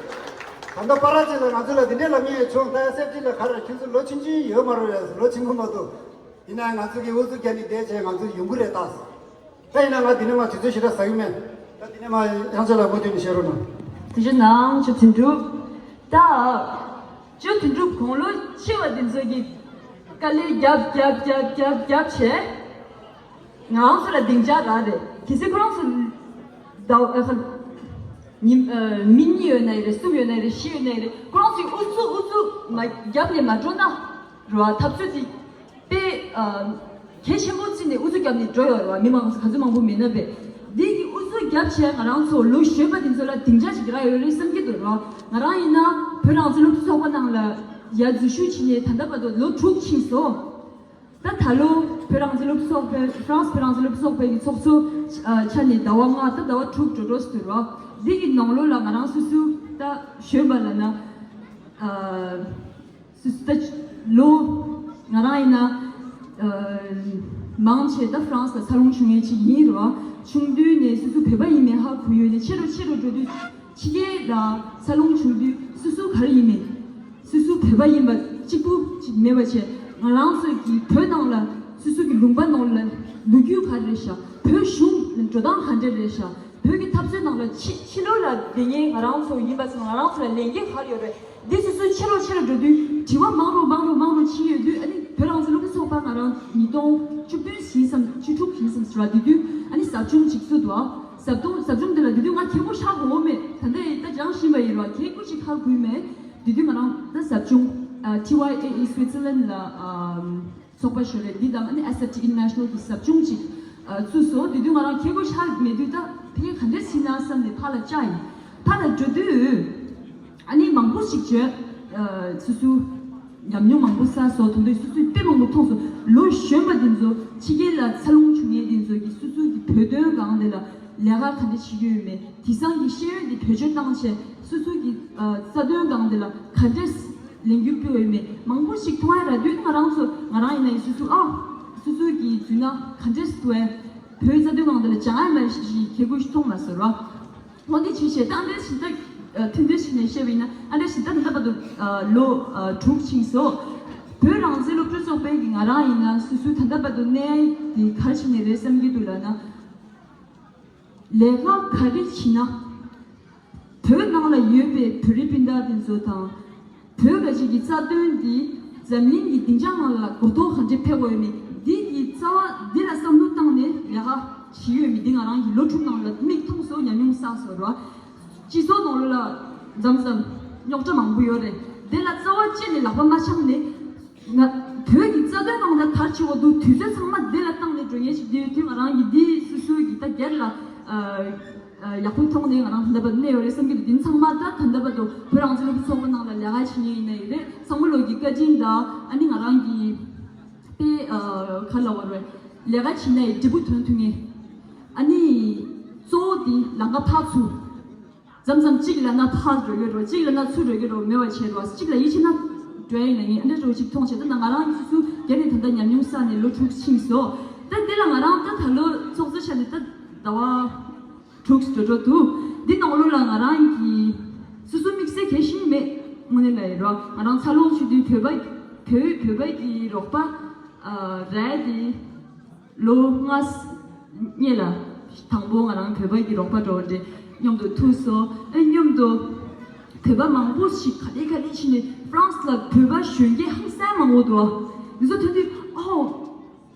ད་ལྟ་པ་ར་ཅིག་ལ་ང་ཚོ་ལ་འདི་འདྲའི་ལབ་མཁན་ཡོད་བྱུང་། ད་ཨེ་སི་ཨེཕ་ཅི་ལ་ག་རེ་ཁྱོད་ཚོ་ལོ་ཆུང་ཆུང་ཡོད་མ་རེད། ལོ་ཆེན་པོ་མ་གཏོགས། ཡིན་ན་ང་ཚོ་གི་ཨུ་ཚུགས་རྒྱག་ནས་བསྡད་བྱས་ང་ཚོ་ཡོང་གི་རེད་ད། ད་ཡིན་ན་ང་འདི་ནས་མ་དུས་ཚོད་ཞེ་དྲག་ཟ་གི་མེད། ད་འདི་ནས་མ་ཡང་ཅག་ལ་མུ་མཐུད་ནས་བཤད་རོགས་གནང་། ཐུགས་རྗེ་གནང་ཅོ་དོན་གྲུབ། ད་ཅོ་དོན་གྲུབ་དགུང་ལོ་ཆེ་བ་འདི་ཚོ་གི་དཀའ་ལས་རྒྱབ་རྒྱབ་རྒྱབ་རྒྱབ་རྒྱབ་བྱས། ང་རང་ཚོ་ལ་སྡིངས་ཆ་རག་རེད། གལ་སྲིད་ཁོ་རང་ཚོ་ཟླ་ཨ་ཁ་ཉིན་ཨ་མི་གཉིས་ཡོད་ན་ཡིན་རེད། གསུམ་ཡོད་ན་ཡིན་རེད། བཞི་ཡོད་ན་ཡིན་རེད། ཁོ་རང་ཚོས་ཨུ་ཚུགས་ཨུ་ཚུགས་མ་རྒྱབ་ནས་མ་འགྲོ་ན་རེད་བ། འཐབ་རྩོད་དེ་དཔེ་ཨ་གལ་ཆེན་པོ་བརྩིས་ནས་ཨུ་ཚུགས་རྒྱབ་ནས་འགྲོ་ཡོད་རེད་བ། མི་མང་ཚོ་ག་ཚོད་མང་པོ་མེད་ན་བས། འདི་གི་ཨུ་ཚུགས་རྒྱབ་བྱས་ང་རང་ཚོ་ལོ་གཞོན་པ་དེ་ཚོ་ལ་སྡིངས་ཆ་ཞིག་རག་ཡོད་རེད་བསམ་གྱི་འདུག་རེད་བ། ང་རང་ཡིན་ན་བོད་རང་བཙན་སློབ་ཕྲུག་ཚོགས་པ་ནང་ལ་ཡར་འཛུལ་ཞུགས་བྱས་ནས་ད་ལྟ་བར་དུ་ལོ་དྲུག་ཕྱིན་སོང་། ད་ད་ལོ་བོད་རང་བཙན་སློབ་ཚོགས་པའི་ཧྥ་རན་སི་བོད་རང་བཙན་སློབ་ཚོགས་པའི་གི་ཚོགས་གཙོ་ཨ་ཆ་ནས་ཟླ་བ་ལྔ་ད་ཟླ་བ་དྲུག་འགྲོ་འགྲོ་སུ་རོ། འདི་གི་ནང་ལོགས་ལ་ང་རང་སོ་སོ་ད་གཞོན་པ་ལ་ན་ཨ་སོ་སོ་ད་ལོ་ང་རང་ཡིན་ན་ཨ་མང་ཆེ་ད་ཧྥ་རན་སི་ལ་འཚར་ལོངས་བྱུང་མཁན་ཅིག་ཡིན་རོ། ཆུང་དུས་ནས་སོ་སོ་བོད་པ་ཡིན་མིན་ཧ་གོ་ཡོད་ནས་ཆེ་རུ་ཆེ་རུ་འགྲོ་དུས་ཕྱི་རྒྱལ་ལ་འཚར་ལོངས་བྱུང་དུས་སོ་སོ་ག་རེ་ཡིན་མིན། སོ་སོ་བོད་པ་ཡིན་པ་གཅིག་པུ་གཅིག་མེད་པ་བྱས་ང་རང་ཚོ་གི་བོད་ནང་ལ་སོ་སོ་གི་ལུང་པ་ནང་ལ་ལོ་རྒྱུས་ག་རེ་རེད་ཤག་བོད་གཞུང་ལ་འགྲོ་སྟངས་ག་འདྲ་རེད་ཤག་བོད་ཀྱི་འཐབ་རྩོད་ནང་ལ་ཕྱི་ཕྱི་ལོགས་ལ་བསྡད་མཁན་ང་རང་ཚོ་ཡིན་པ་ཚོ་ང་རང་ཚོ་ལ་ལས་འགན་ག་རེ་ཡོད་རེད། འདི་སོ་སོའི་ཕྱི་ལོགས་ཕྱི་ལོགས་འགྲོ་དུས་དྲི་བ་མང་རུ་མང་རུ་མང་རུ་ཕྱིན་ཡོད་དུས་ཨ་ནི་བོད་རང་བཙན་སློབ་ཕྲུག་ཚོགས་པ་ང་རང་ཉིས་སྟོང་བཅུ་བདུན་ཡིན་བསམ་བཅུ་དྲུག་ཡིན་བསམ་ཟེར་བ་དེ་དུས་ཨ་ནི་ཟབ་སྦྱོང་ཅིག་བཙུགས་འདུག་ཟབ་སྦྱོང་ཟབ་སྦྱོང་འདི་ལ་དེ་དུས་ང་མཁས་པོ་ཧྲག་གོ་མེད། ད་ལྟ་ཡིན་ད་སྦྱང་བཞིན་པ་ཡིན་ར་མཁས་པོ་ཅིག་ཧ་གོ་མེད། དེ་དུས་ང་རང་ད་ཟབ་སྦྱོང་ཨ་ཊི་ཝའི་ཨེ་ཨི་སུའི་ཙི་ལན་ལ་ཨམ་ཚོགས་པ་ཞིག་རེད། འདི་དང་ཨ་ནི་ཨེས་ཨེཕ་ཊི་ཨིན་ཊར་ནེ་ཤ་ནལ་གྱི་ཟབ་སྦྱོང་ཅིག་ཨ་བཙུགས་སོ། དེ་དུས་ང་རང་མཁས་པོ་ཧྲག་མེད་དུས་ད་དེ་ག་འདྲས་ཡིན་ན་བསམ་ནས་ཕར་ལ་བཅར་ཡིན། ཕར་ལ་འགྲོ་དུས་ཨ་ནི་མང་པོ་ཞིག་བརྗོད་ཨ་སོ་སོའི་ཉམས་མྱོང་མང་པོ་བསགས་སོ། དེ་འདྲའི་སོ་སོའི་དཔེ་མང་པོ་མཐོང་སོ། ལོ་གཞོན་པ་དེ་ཚོ་ཕྱི་རྒྱལ་ལ་འཚར་ལོངས་བྱུང་མཁན་དེ་ཚོ་གིས་སོ་སོའི་གི་བོད་དོན་སྒང་དེ་ལ་ལས་ཀ་ག་འདྲ་བྱེད་ཀྱི་ཡོད་མེད། དེང་སང་གི་ཤེས་ཡོན་དེ་བེད་སྤྱོད་བཏང་བྱས་སོ་སོའི་གི་ཨ་རྩ་དོན་སྒང་དེ་ལ་ག་འདྲས་ལས་འགུལ་སྤེལ་བ་ཡོད་མེད་མང་པོ་ཞིག་མཐོང་ཡ་རག་དུས་ང་རང་ཚོ་ང་རང་ཡིན་ན་སོ་སོ་ཨ་སོ་སོའི་གི་རྫུན་ན་ག་འདྲས་འདུག་ཨེ། བོད་རྩ་དོན་སྒང་དེ་ལ་སྦྱང་ཡ་མེད་ཞེས་ཁྱེད་ཀུན་ཞིག་མཐོང་མ་ཟེར་རོ། འོ་འདི་བྱས་བྱས་ད་ཨ་འདྲས་ཞིག་ད་ཐུན་ཐུན་ཞིག་ནས་བཤད་པ་ཡིན་ན་ཨ་འདྲས་ཞིག་ད་ད་ལྟ་བར་དུ་ལོ་དྲུག་ཕྱིན་སོ། བོད་རང་བཙན་སློབ་ཕྲུག་ཚོགས་པའི་གི་ང་རང་ཡིན་ན་སོ་སོའི་ད་ལྟ་བར་དུ་གནས་དེ་ག་རེ་བྱས་ནས་རེད་བསམ་གྱི་འདུག་ལབ་ན། ལས་ཀ་ག་རེ་བྱེད་ན། བོད་ནང་ལ་ཡོད་པའི་བོད་རིགས་སྤུན་ཟླ་དེ་ཚོ་དང་། བོད་ཀྱི་གི་རྩ་དོན་འདི་འཛམ་གླིང་གི་སྡིངས་ཆ་ནང་ལ་གོ་རྟོགས་ག་འདྲ་ཕེབས་དགོས་ཡོད་མེད་འདི་གི་རྩ་བ་འདི་ལ་བསམ་བློ་བཏང་ནས་ལས་ཀ་བྱེད་ཡོད་མེད་འདི་ང་རང་གི་ལོ་དྲུག་ནང་ལ་མིག་མཐོང་སོང་ཉམས་མྱོང་བསགས་སོང་ར། སྤྱི་ཚོགས་ནང་ལ་མཚམས་མཚམས་རྙོག་དྲ་མང་པོ་ཡོད་རེད། འདི་ལ་རྩ་བ་བཅད་ནས་ལག་པ་མ་འཆང་ནས། ང་བོད་ཀྱི་རྩ་དོན་ནང་ལ་ག་རེ་བྱེད་དགོས་འདུག་དུས་ཚོད་ཚང་མ་འདི་ལ་བཏང་ནས་འགྲོ་མཁན་ཞིག་འདི་ཡོད་དུས་ང་རང་གི་འདི་སོ་སོའི་གི་ད་སྒེར་ལ་ཨ་ཨ་ཡག་པོ་མཐོང་ནས་ང་རང་ད་ལྟ་བར་གནས་ཡོད་རེད་བསམ་གྱི་འདུག་འདི་ཚང་མ་ད་ད་ལྟ་བར་དུ་བོད་རང་བཙན་སློབ་ཕྲུག་ཚོགས་པ་ནང་ལ་ལས་ཀ་བྱེད་མཁན་ཡིན་ན་ཡིན་རེད། ཚང་མ་ལོག་གི་བཀའ་དྲིན་དང་ཨ་ནི་ང་རང་གི་དཔེ་ཨ་ག་ལ་བར་རེད་ལས་ཀ་བྱེད་ན་ཡི་འབྲས་བུ་ཐོན་ཐུབ་མཁན། ཨ་ནི་གཙོ་བོ་འདི་ལམ་ཁ་ཕར་ཚུར། མཚམས་མཚམས་གཅིག་ལབ་ན་ཕར་འགྲོ་གི་རེད། གཅིག་ལབ་ན་ཚུར་འགྲོ་གི་རེད། མེད་པ་བྱས་རེད། གཅིག་ལ་ཡིད་ཆེས་ན་འགྲོ་ཡ་ཡིན་ན་ངས་ཨ་འདྲ་འགྲོ་གཅིག་མཐོང་བྱས་ད་ང་རང་གི་སོ་སོའི་སྒེར་ནས་ད་ལྟ་ཉམས་མྱོང་བསགས་ནས་ལོ་དྲུག་ཕྱིན་སོང་། ད་འདི་ལ་ང་རང་ད་ད་ལོ་ཚོགས་གཙོ་ཆགས་ནས་ད་ཟླ་བ་དྲུག་འགྲོ་འགྲོ་འདུག་འདི་ནང་ལོགས་ལ་ང་རང་གི་སོ་སོ་དམིགས་བསལ་གལ་ཤིན་མེད་དངོས་གནས་ལ་ཡིན་རོགས། ང་རང་འཚར་ལོངས་བྱུང་དུས་བོད་པ་བོད་བོད་པ་གི་རོགས་པ་རལ་དེ། ལོ་ལྔ་སྔོན་ལ་དང་པོ་ང་རང་བོད་པ་གི་རོགས་པ་འགྲོ་བ་འདྲེ་མཉམ་དུ་ཐུག་སོང་། ཨེ་མཉམ་དུ་བོད་པ་མང་པོ་ཞིག་ག་ལེ་ག་ལེ་ཕྱིན་ནས་ཧྥ་རན་སི་ལ་བོད་པ་གཞོན་སྐྱེས་ཧང་སང་མང་པོ་འདུག་འདི་ཚོ་ཐོན་དུས་ཨོ་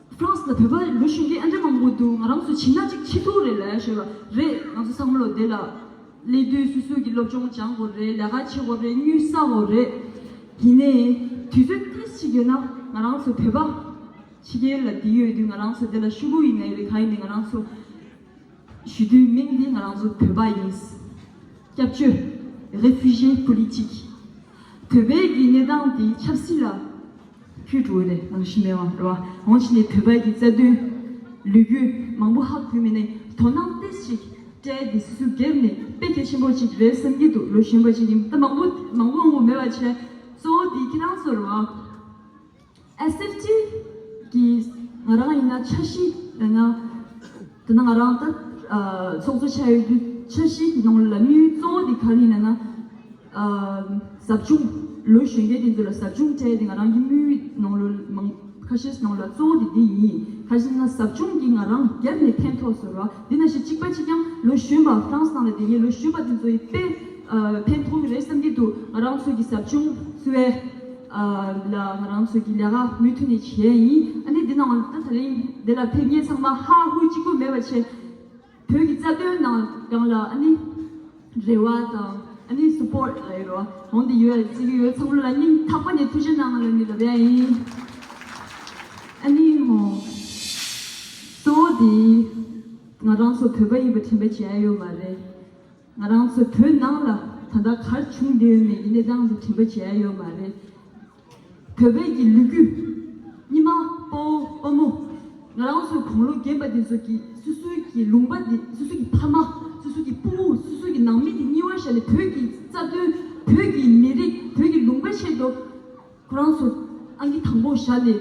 ཧྥ་རན་སི་ལ་བོད་པ་ལོ་གཞོན་སྐྱེས་ཨ་འདྲ་མང་པོ་འདུག་ང་རང་ཚོ་བྱིན་ན་ཅིག་ཆེ་ཐུག་རེད་ལ་ཞེས་པ་རེད། ང་ཚོ་ཚང་མ་ལོ་དེ་ལ་སླེབས་དུས་སོ་སོ་གི་སློབ་སྦྱོང་སྦྱང་དགོས་རེད། ལས་ཀ་བྱེད་དགོས་རེད། དངུལ་བསགས་དགོས་རེད། ཡིན་ནའི་དུས་ཚོད་ཏོག་ཙམ་ཡོད་ན་ང་རང་ཚོ་བོད་པ། ཕྱི་རྒྱལ་ལ་བསྡད་ཡོད་དུས་ང་རང་ཚོ་དེ་ལ་ཤོག་བུ་ཡིན་ནའི་རེད་ག་ཡིན་ནའི་ང་རང་ཚོ་ཞུ་དུས་མིང་འདི་ང་རང་ཚོ་བོད་པ་ཡིན། སྐྱབས་བཅོལ། Réfugiés politiques། བོད་པའི་གི་གནས་སྟངས་འདི་ཆབ་སྲིད་ལ་འཁྱུད་འགྲོ་གི་རེད། ནང་བཞིན་མེད་བ་རེད་བ། འོང་ཕྱིན་ནས་བོད་པ་གི་རྩ་དོན་ལས་འགུལ་མང་པོ་ཧ་གོ་མེད་ནའི་དོ་སྣང་ཏོག་ཙམ་སྤྲད་དེ་སོ་སོའི་སྒེར་ནས་དཔེ་གལ་ཆེན་པོ་ཅིག་རེད་བསམ་གྱི་འདུག་ལོ་གཞོན་པ་ཅིག་ཡིན་ད་མང་པོ་མང་པོ་མང་པོ་མེད་པ་བྱས་གཙོ་བོ་འདི་ཁྱེད་རང་ཚོ་རེད་བ། ཨེས་ཨེཕ་ཊི་གི་ང་རང་ཡིན་ན་འཆར་གཞི་ཡིན་ན་དེ་ན་ང་རང་ད་ཚོགས་གཙོ་ཆགས་ཡོད་དུས་འཆར་གཞི་ནང་ལ་དམིགས་ཡུལ་གཙོ་བོ་དེ་ག་རེ་ཡིན་ན་ན་ཟབ་སྦྱོང་ལོ་གཞོན་སྐྱེས་དེ་ཚོ་ལ་ཟབ་སྦྱོང་སྤྲད་དེ་ང་རང་གི་དམིགས་ཡུལ་ནང་ལོ་མང་ཁ་ཤས་ནང་ལ་གཙོ་བོ་དེ་འདི་ཡིན། ག་རེ་ཟེར་ན་ཟབ་སྦྱོང་གིས་ང་རང་སྒེར་ནས་ཕན་ཐོགས་སོང་ར། འདི་ན་ཞིག་གཅིག་པ་གཅིག་རྐྱང་ལོ་གཞོན་པ་ཧྥ་རན་སི་ནང་ལ་བསྡད་མཁན་ལོ་གཞོན་པ་དེ་ཚོ་ཡི་དཔེ་ཕན་ཐོགས་ཀྱི་རེད་བསམ་གྱི་འདུག་ང་རང་ཚོ་གི་ཟབ་སྦྱོང་བཙུགས་ཨ་ལ་ང་རང་ཚོ་གི་ལས་ཀ་མུ་མཐུད་ནས་བྱས་ཡིན། ཨ་ནི་འདི་ནང་ད་ད་རིང་འདི་ལ་ཕེབས་མཁན་ཚང་མ་ཧ་ཧུ་གཅིག་པུ་མེད་པ་བྱས། བོད་ཀྱི་རྩ་དོན་ནང་སྒང་ལ་ཨ་ནི་རེ་བ་དང་ཨ་ནི་སུ་པོར་ཊི་ལ་ཡོད་རོ། འོང་དེ་ཡོད་ཅིག་ཡོད་ཚང་མ་ལ་སྙིང་ཐག་པ་ནས་ཐུགས་རྗེ་གནང་ལ་ནི་ལབ་ཡ་ཡིན། ཨ་ནི་ཧོ། གཙོ་བོ་དེ་ང་རང་ཚོ་བོད་པ་ཡིན་པ་དྲན་པ་བརྗེད་ཡ་ཡོད་མ་རེད། ང་རང་ཚོ་བོད་ནང་ལ་ད་ལྟ་ག་རེ་བྱུང་བསྡད་ཡོད་མེད་ཀྱི་གནས་སྟངས་དེ་དྲན་པ་བརྗེད་ཡ་ཡོད་མ་རེད། བོད་པའི་གི་ལོ་རྒྱུས་སྔོན་མ་ དཔའ་བོ་དཔའ་མོ། ང་རང་ཚོའི་དགུང་ལོ་རྒན་པ་འདི་ཚོ་གིས་སོ་སོའི་གི་ལུང་པ་འདི། སོ་སོའི་གི་ཕ་མ། སོ་སོའི་གི་ཕྲུ་གུ། སོ་སོའི་གི་ནང་མི་དེ་གཉིས་པ་ཞག་ནས་བོད་ཀྱི་རྩ་དོན། བོད་ཀྱི་མི་རིགས། བོད་ཀྱི་ལུང་པའི་ཆེད་དུ། ཁོ་རང་ཚོ་ཨང་ཀི་དང་པོ་བཞག་ནས་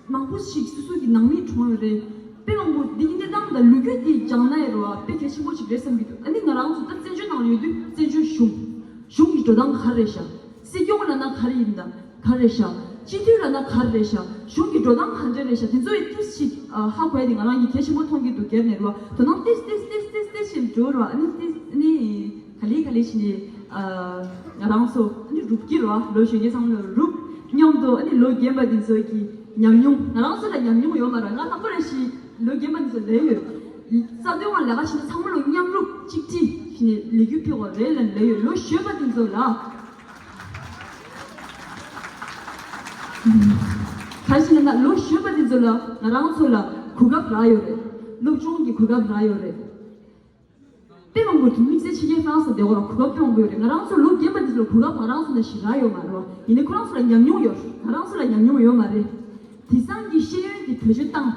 མང་པོ་ཞིག་སོ་སོ་གི་ནང་མི་གྲོངས་ཡོད་རེད། དཔེ་མང་པོ་འདི་གི་གནས་སྟངས་དང་ལོ་རྒྱུས་འདི་སྦྱངས་ན་ཡ་རོ་ཨ་དཔེ་གལ་ཆེན་པོ་ཞིག་རེད་བསམ་གྱི་འདུག་ཨ་ནི་ང་རང་ཚོ་ད་བཙན་བྱོལ་ནང་ཡོད་དུས་བཙན་བྱོལ་གཞུང་། གཞུང་གི་འགྲོ་སྟངས་ག་རེ་རེད་ཤག་སྲིད་སྐྱོང་ལབ་ན་ག་རེ་ཡིན་ད། ག་རེ་རེད་ཤག་སྤྱི་འཐུས་ལབ་ན་ག་རེ་རེད་ཤག་གཞུང་གི་འགྲོ་སྟངས་ག་འདྲ་རེད་ཤག་དེ་ཚོ་ཡི་ཏིས་ཞིག་ཧ་གོ་ཡ་དེ་ང་རང་གི་གལ་ཆེན་པོ་མཐོང་གི་འདུག་སྒེར་ནས་རོ། དོ་སྣང་ཏིས་ཏིས་ཏིས་ཏིས་ཏིས་ཞིག་འགྲོ་རོ། ཨ་ནི་ཏིས་ཨ་ནི། ག་ལེ་ག་ལེ་བྱས་ནས། ཨ། ང་རང་ཚོ་ཨ་ནི་རུབ་ཀྱི་རོ། ལོ་གཞོན་སྐྱེས་ཚང་མ་ལ་རུབ། མཉམ་དུ་ཨ་ནི་ལོ་རྒན་པ་འདི་ཚོ་གི་ཉམས་མྱོང་། ང་རང་ཚོ་ལ་ཉམས་མྱོང་ཡོད་མ་རེད། ང་ལྷག་པར་ཞིག་ལོ་རྒན་པ་འདི་ཚོ་ལས་ཡོད། རྩ་དོན་དབང་ལས་ཀ་བྱས་ན་ཚང་མ་ལོ་མཉམ་རུབ་གཅིག་སྒྲིལ་བྱས་ནས་ལས་འགུལ་སྤེལ་བ་རེད་ལ་ལས་ཡོད། ལོ་གཞོན་པ་འདི་ཚོ་ལ། ག་རེ་ཟེར་ན་ལོ་གཞོན་པ་འདི་ཚོ་ལ་ང་རང་ཚོ་ལ་གོ་སྐབས་རག་ཡོད་རེད། སློབ་སྦྱོང་གི་གོ་སྐབས་རག་ཡོད་རེད། དཔེ་མང་པོ་དེ་དམིགས་བསལ་ཕྱི་རྒྱལ་ཧྥ་རན་སི་བསྡད་ཡོད་ར། གོ་སྐབས་དཔེ་མང་པོ་ཡོད་རེད། ང་རང་ཚོ་ལོ་རྒན་པ་འདི་ཚོ་ལ་གོ་སྐབས་ང་རང་ཚོ་ནང་བཞིན་རག་ཡོད་མ་རེད་བ། ཡིན་ནའི་ཁོ་རང་ཚོ་ལ་ཉམས་མྱོང་ཡོད། ང་རང་ཚོ་ལ་ཉམས་མྱོང་ཡོད་མ་རེད། དེང་སང་གི་ཤེས་ཡོན་འདི་བེད་སྤྱོད་བཏང་།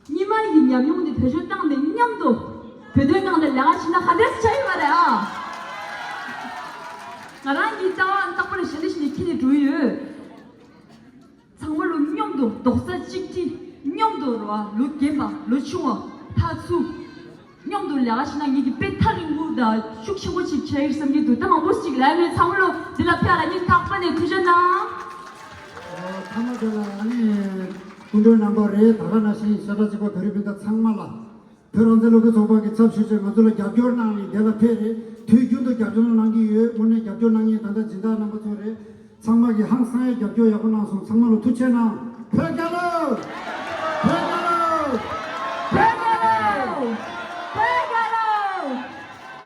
སྔོན་མ་ཡི་ཉམས་མྱོང་འདི་བེད་སྤྱོད་བཏང་ནས་མཉམ་དུ་བོད་དོན་ནང་ལ་ལས་ཀ་བྱེད་ན་ག་འདྲས་ཆགས་ཡོད་མ་རེད་ཨ། ང་རང་གི་ལྟ་བ་རྟག་པར་གཞི་ནས་གཞི་ནས་ཁྱེར་ནས་འགྲོ་ཡི་ཡོད། ཚང་མ་ལོ་མཉམ་དུ་རྡོག་རྩ་གཅིག་སྒྲིལ། མཉམ་དུ་རོ་ལོ་རྒན་པ་ལོ་ཆུང་བ་ཕར་ཚུར་མཉམ་དུ་ལས་ཀ་བྱེད་ན་ངེད་ཀྱི་དཔེ་ཐག་རིང་པོ་དང་ཤུགས་ཆེན་པོ་ཅིག་ཆགས་ཡོད་བསམ་གྱི་འདུག་ད་མང་པོ་ཅིག་ལས་མེད། ཚང་མ་ལོ་འདི་ལ་ཕེབས་ལ་སྙིང་ཐག་པ་ནས་ཐུགས་རྗེ་གནང་། ཨོ་ཐ་མ་དེ་ལ་ཨ་ནི་སྐུ་མགྲོན་རྣམ་པ་རེད། ད་ག་ནང་བཞིན་ཤ་ཁྲག་གཅིག་པ་བོད་རིགས་སྤུན་ཟླ་ཚང་མ་ལ། བོད་རང་བཙན་སློབ་ཕྲུག་ཚོགས་པ་གི་ཚབ་ཞུས་བྱས་ང་ཚོ་ལ་རྒྱབ་སྐྱོར་གནང་ནས་འདི་ལ་ཕེབས་རེད། དུས་རྒྱུན་དུ་རྒྱབ་སྐྱོར་གནང་གི་ཡོད། དངོས་གནས་རྒྱབ་སྐྱོར་གནང་མཁན་ད་ལྟ་སྦྱིན་བདག་རྣམ་པ་ཚོ་རེད། ཚང་མ་གིས་ཧང་སང་ཡས་རྒྱབ་སྐྱོར་ཡག་པོ་གནང་སོང་། ཚང་མ་ལ་ཐུགས་རྗེ་གནང་། བོད་རྒྱལ་ལོ།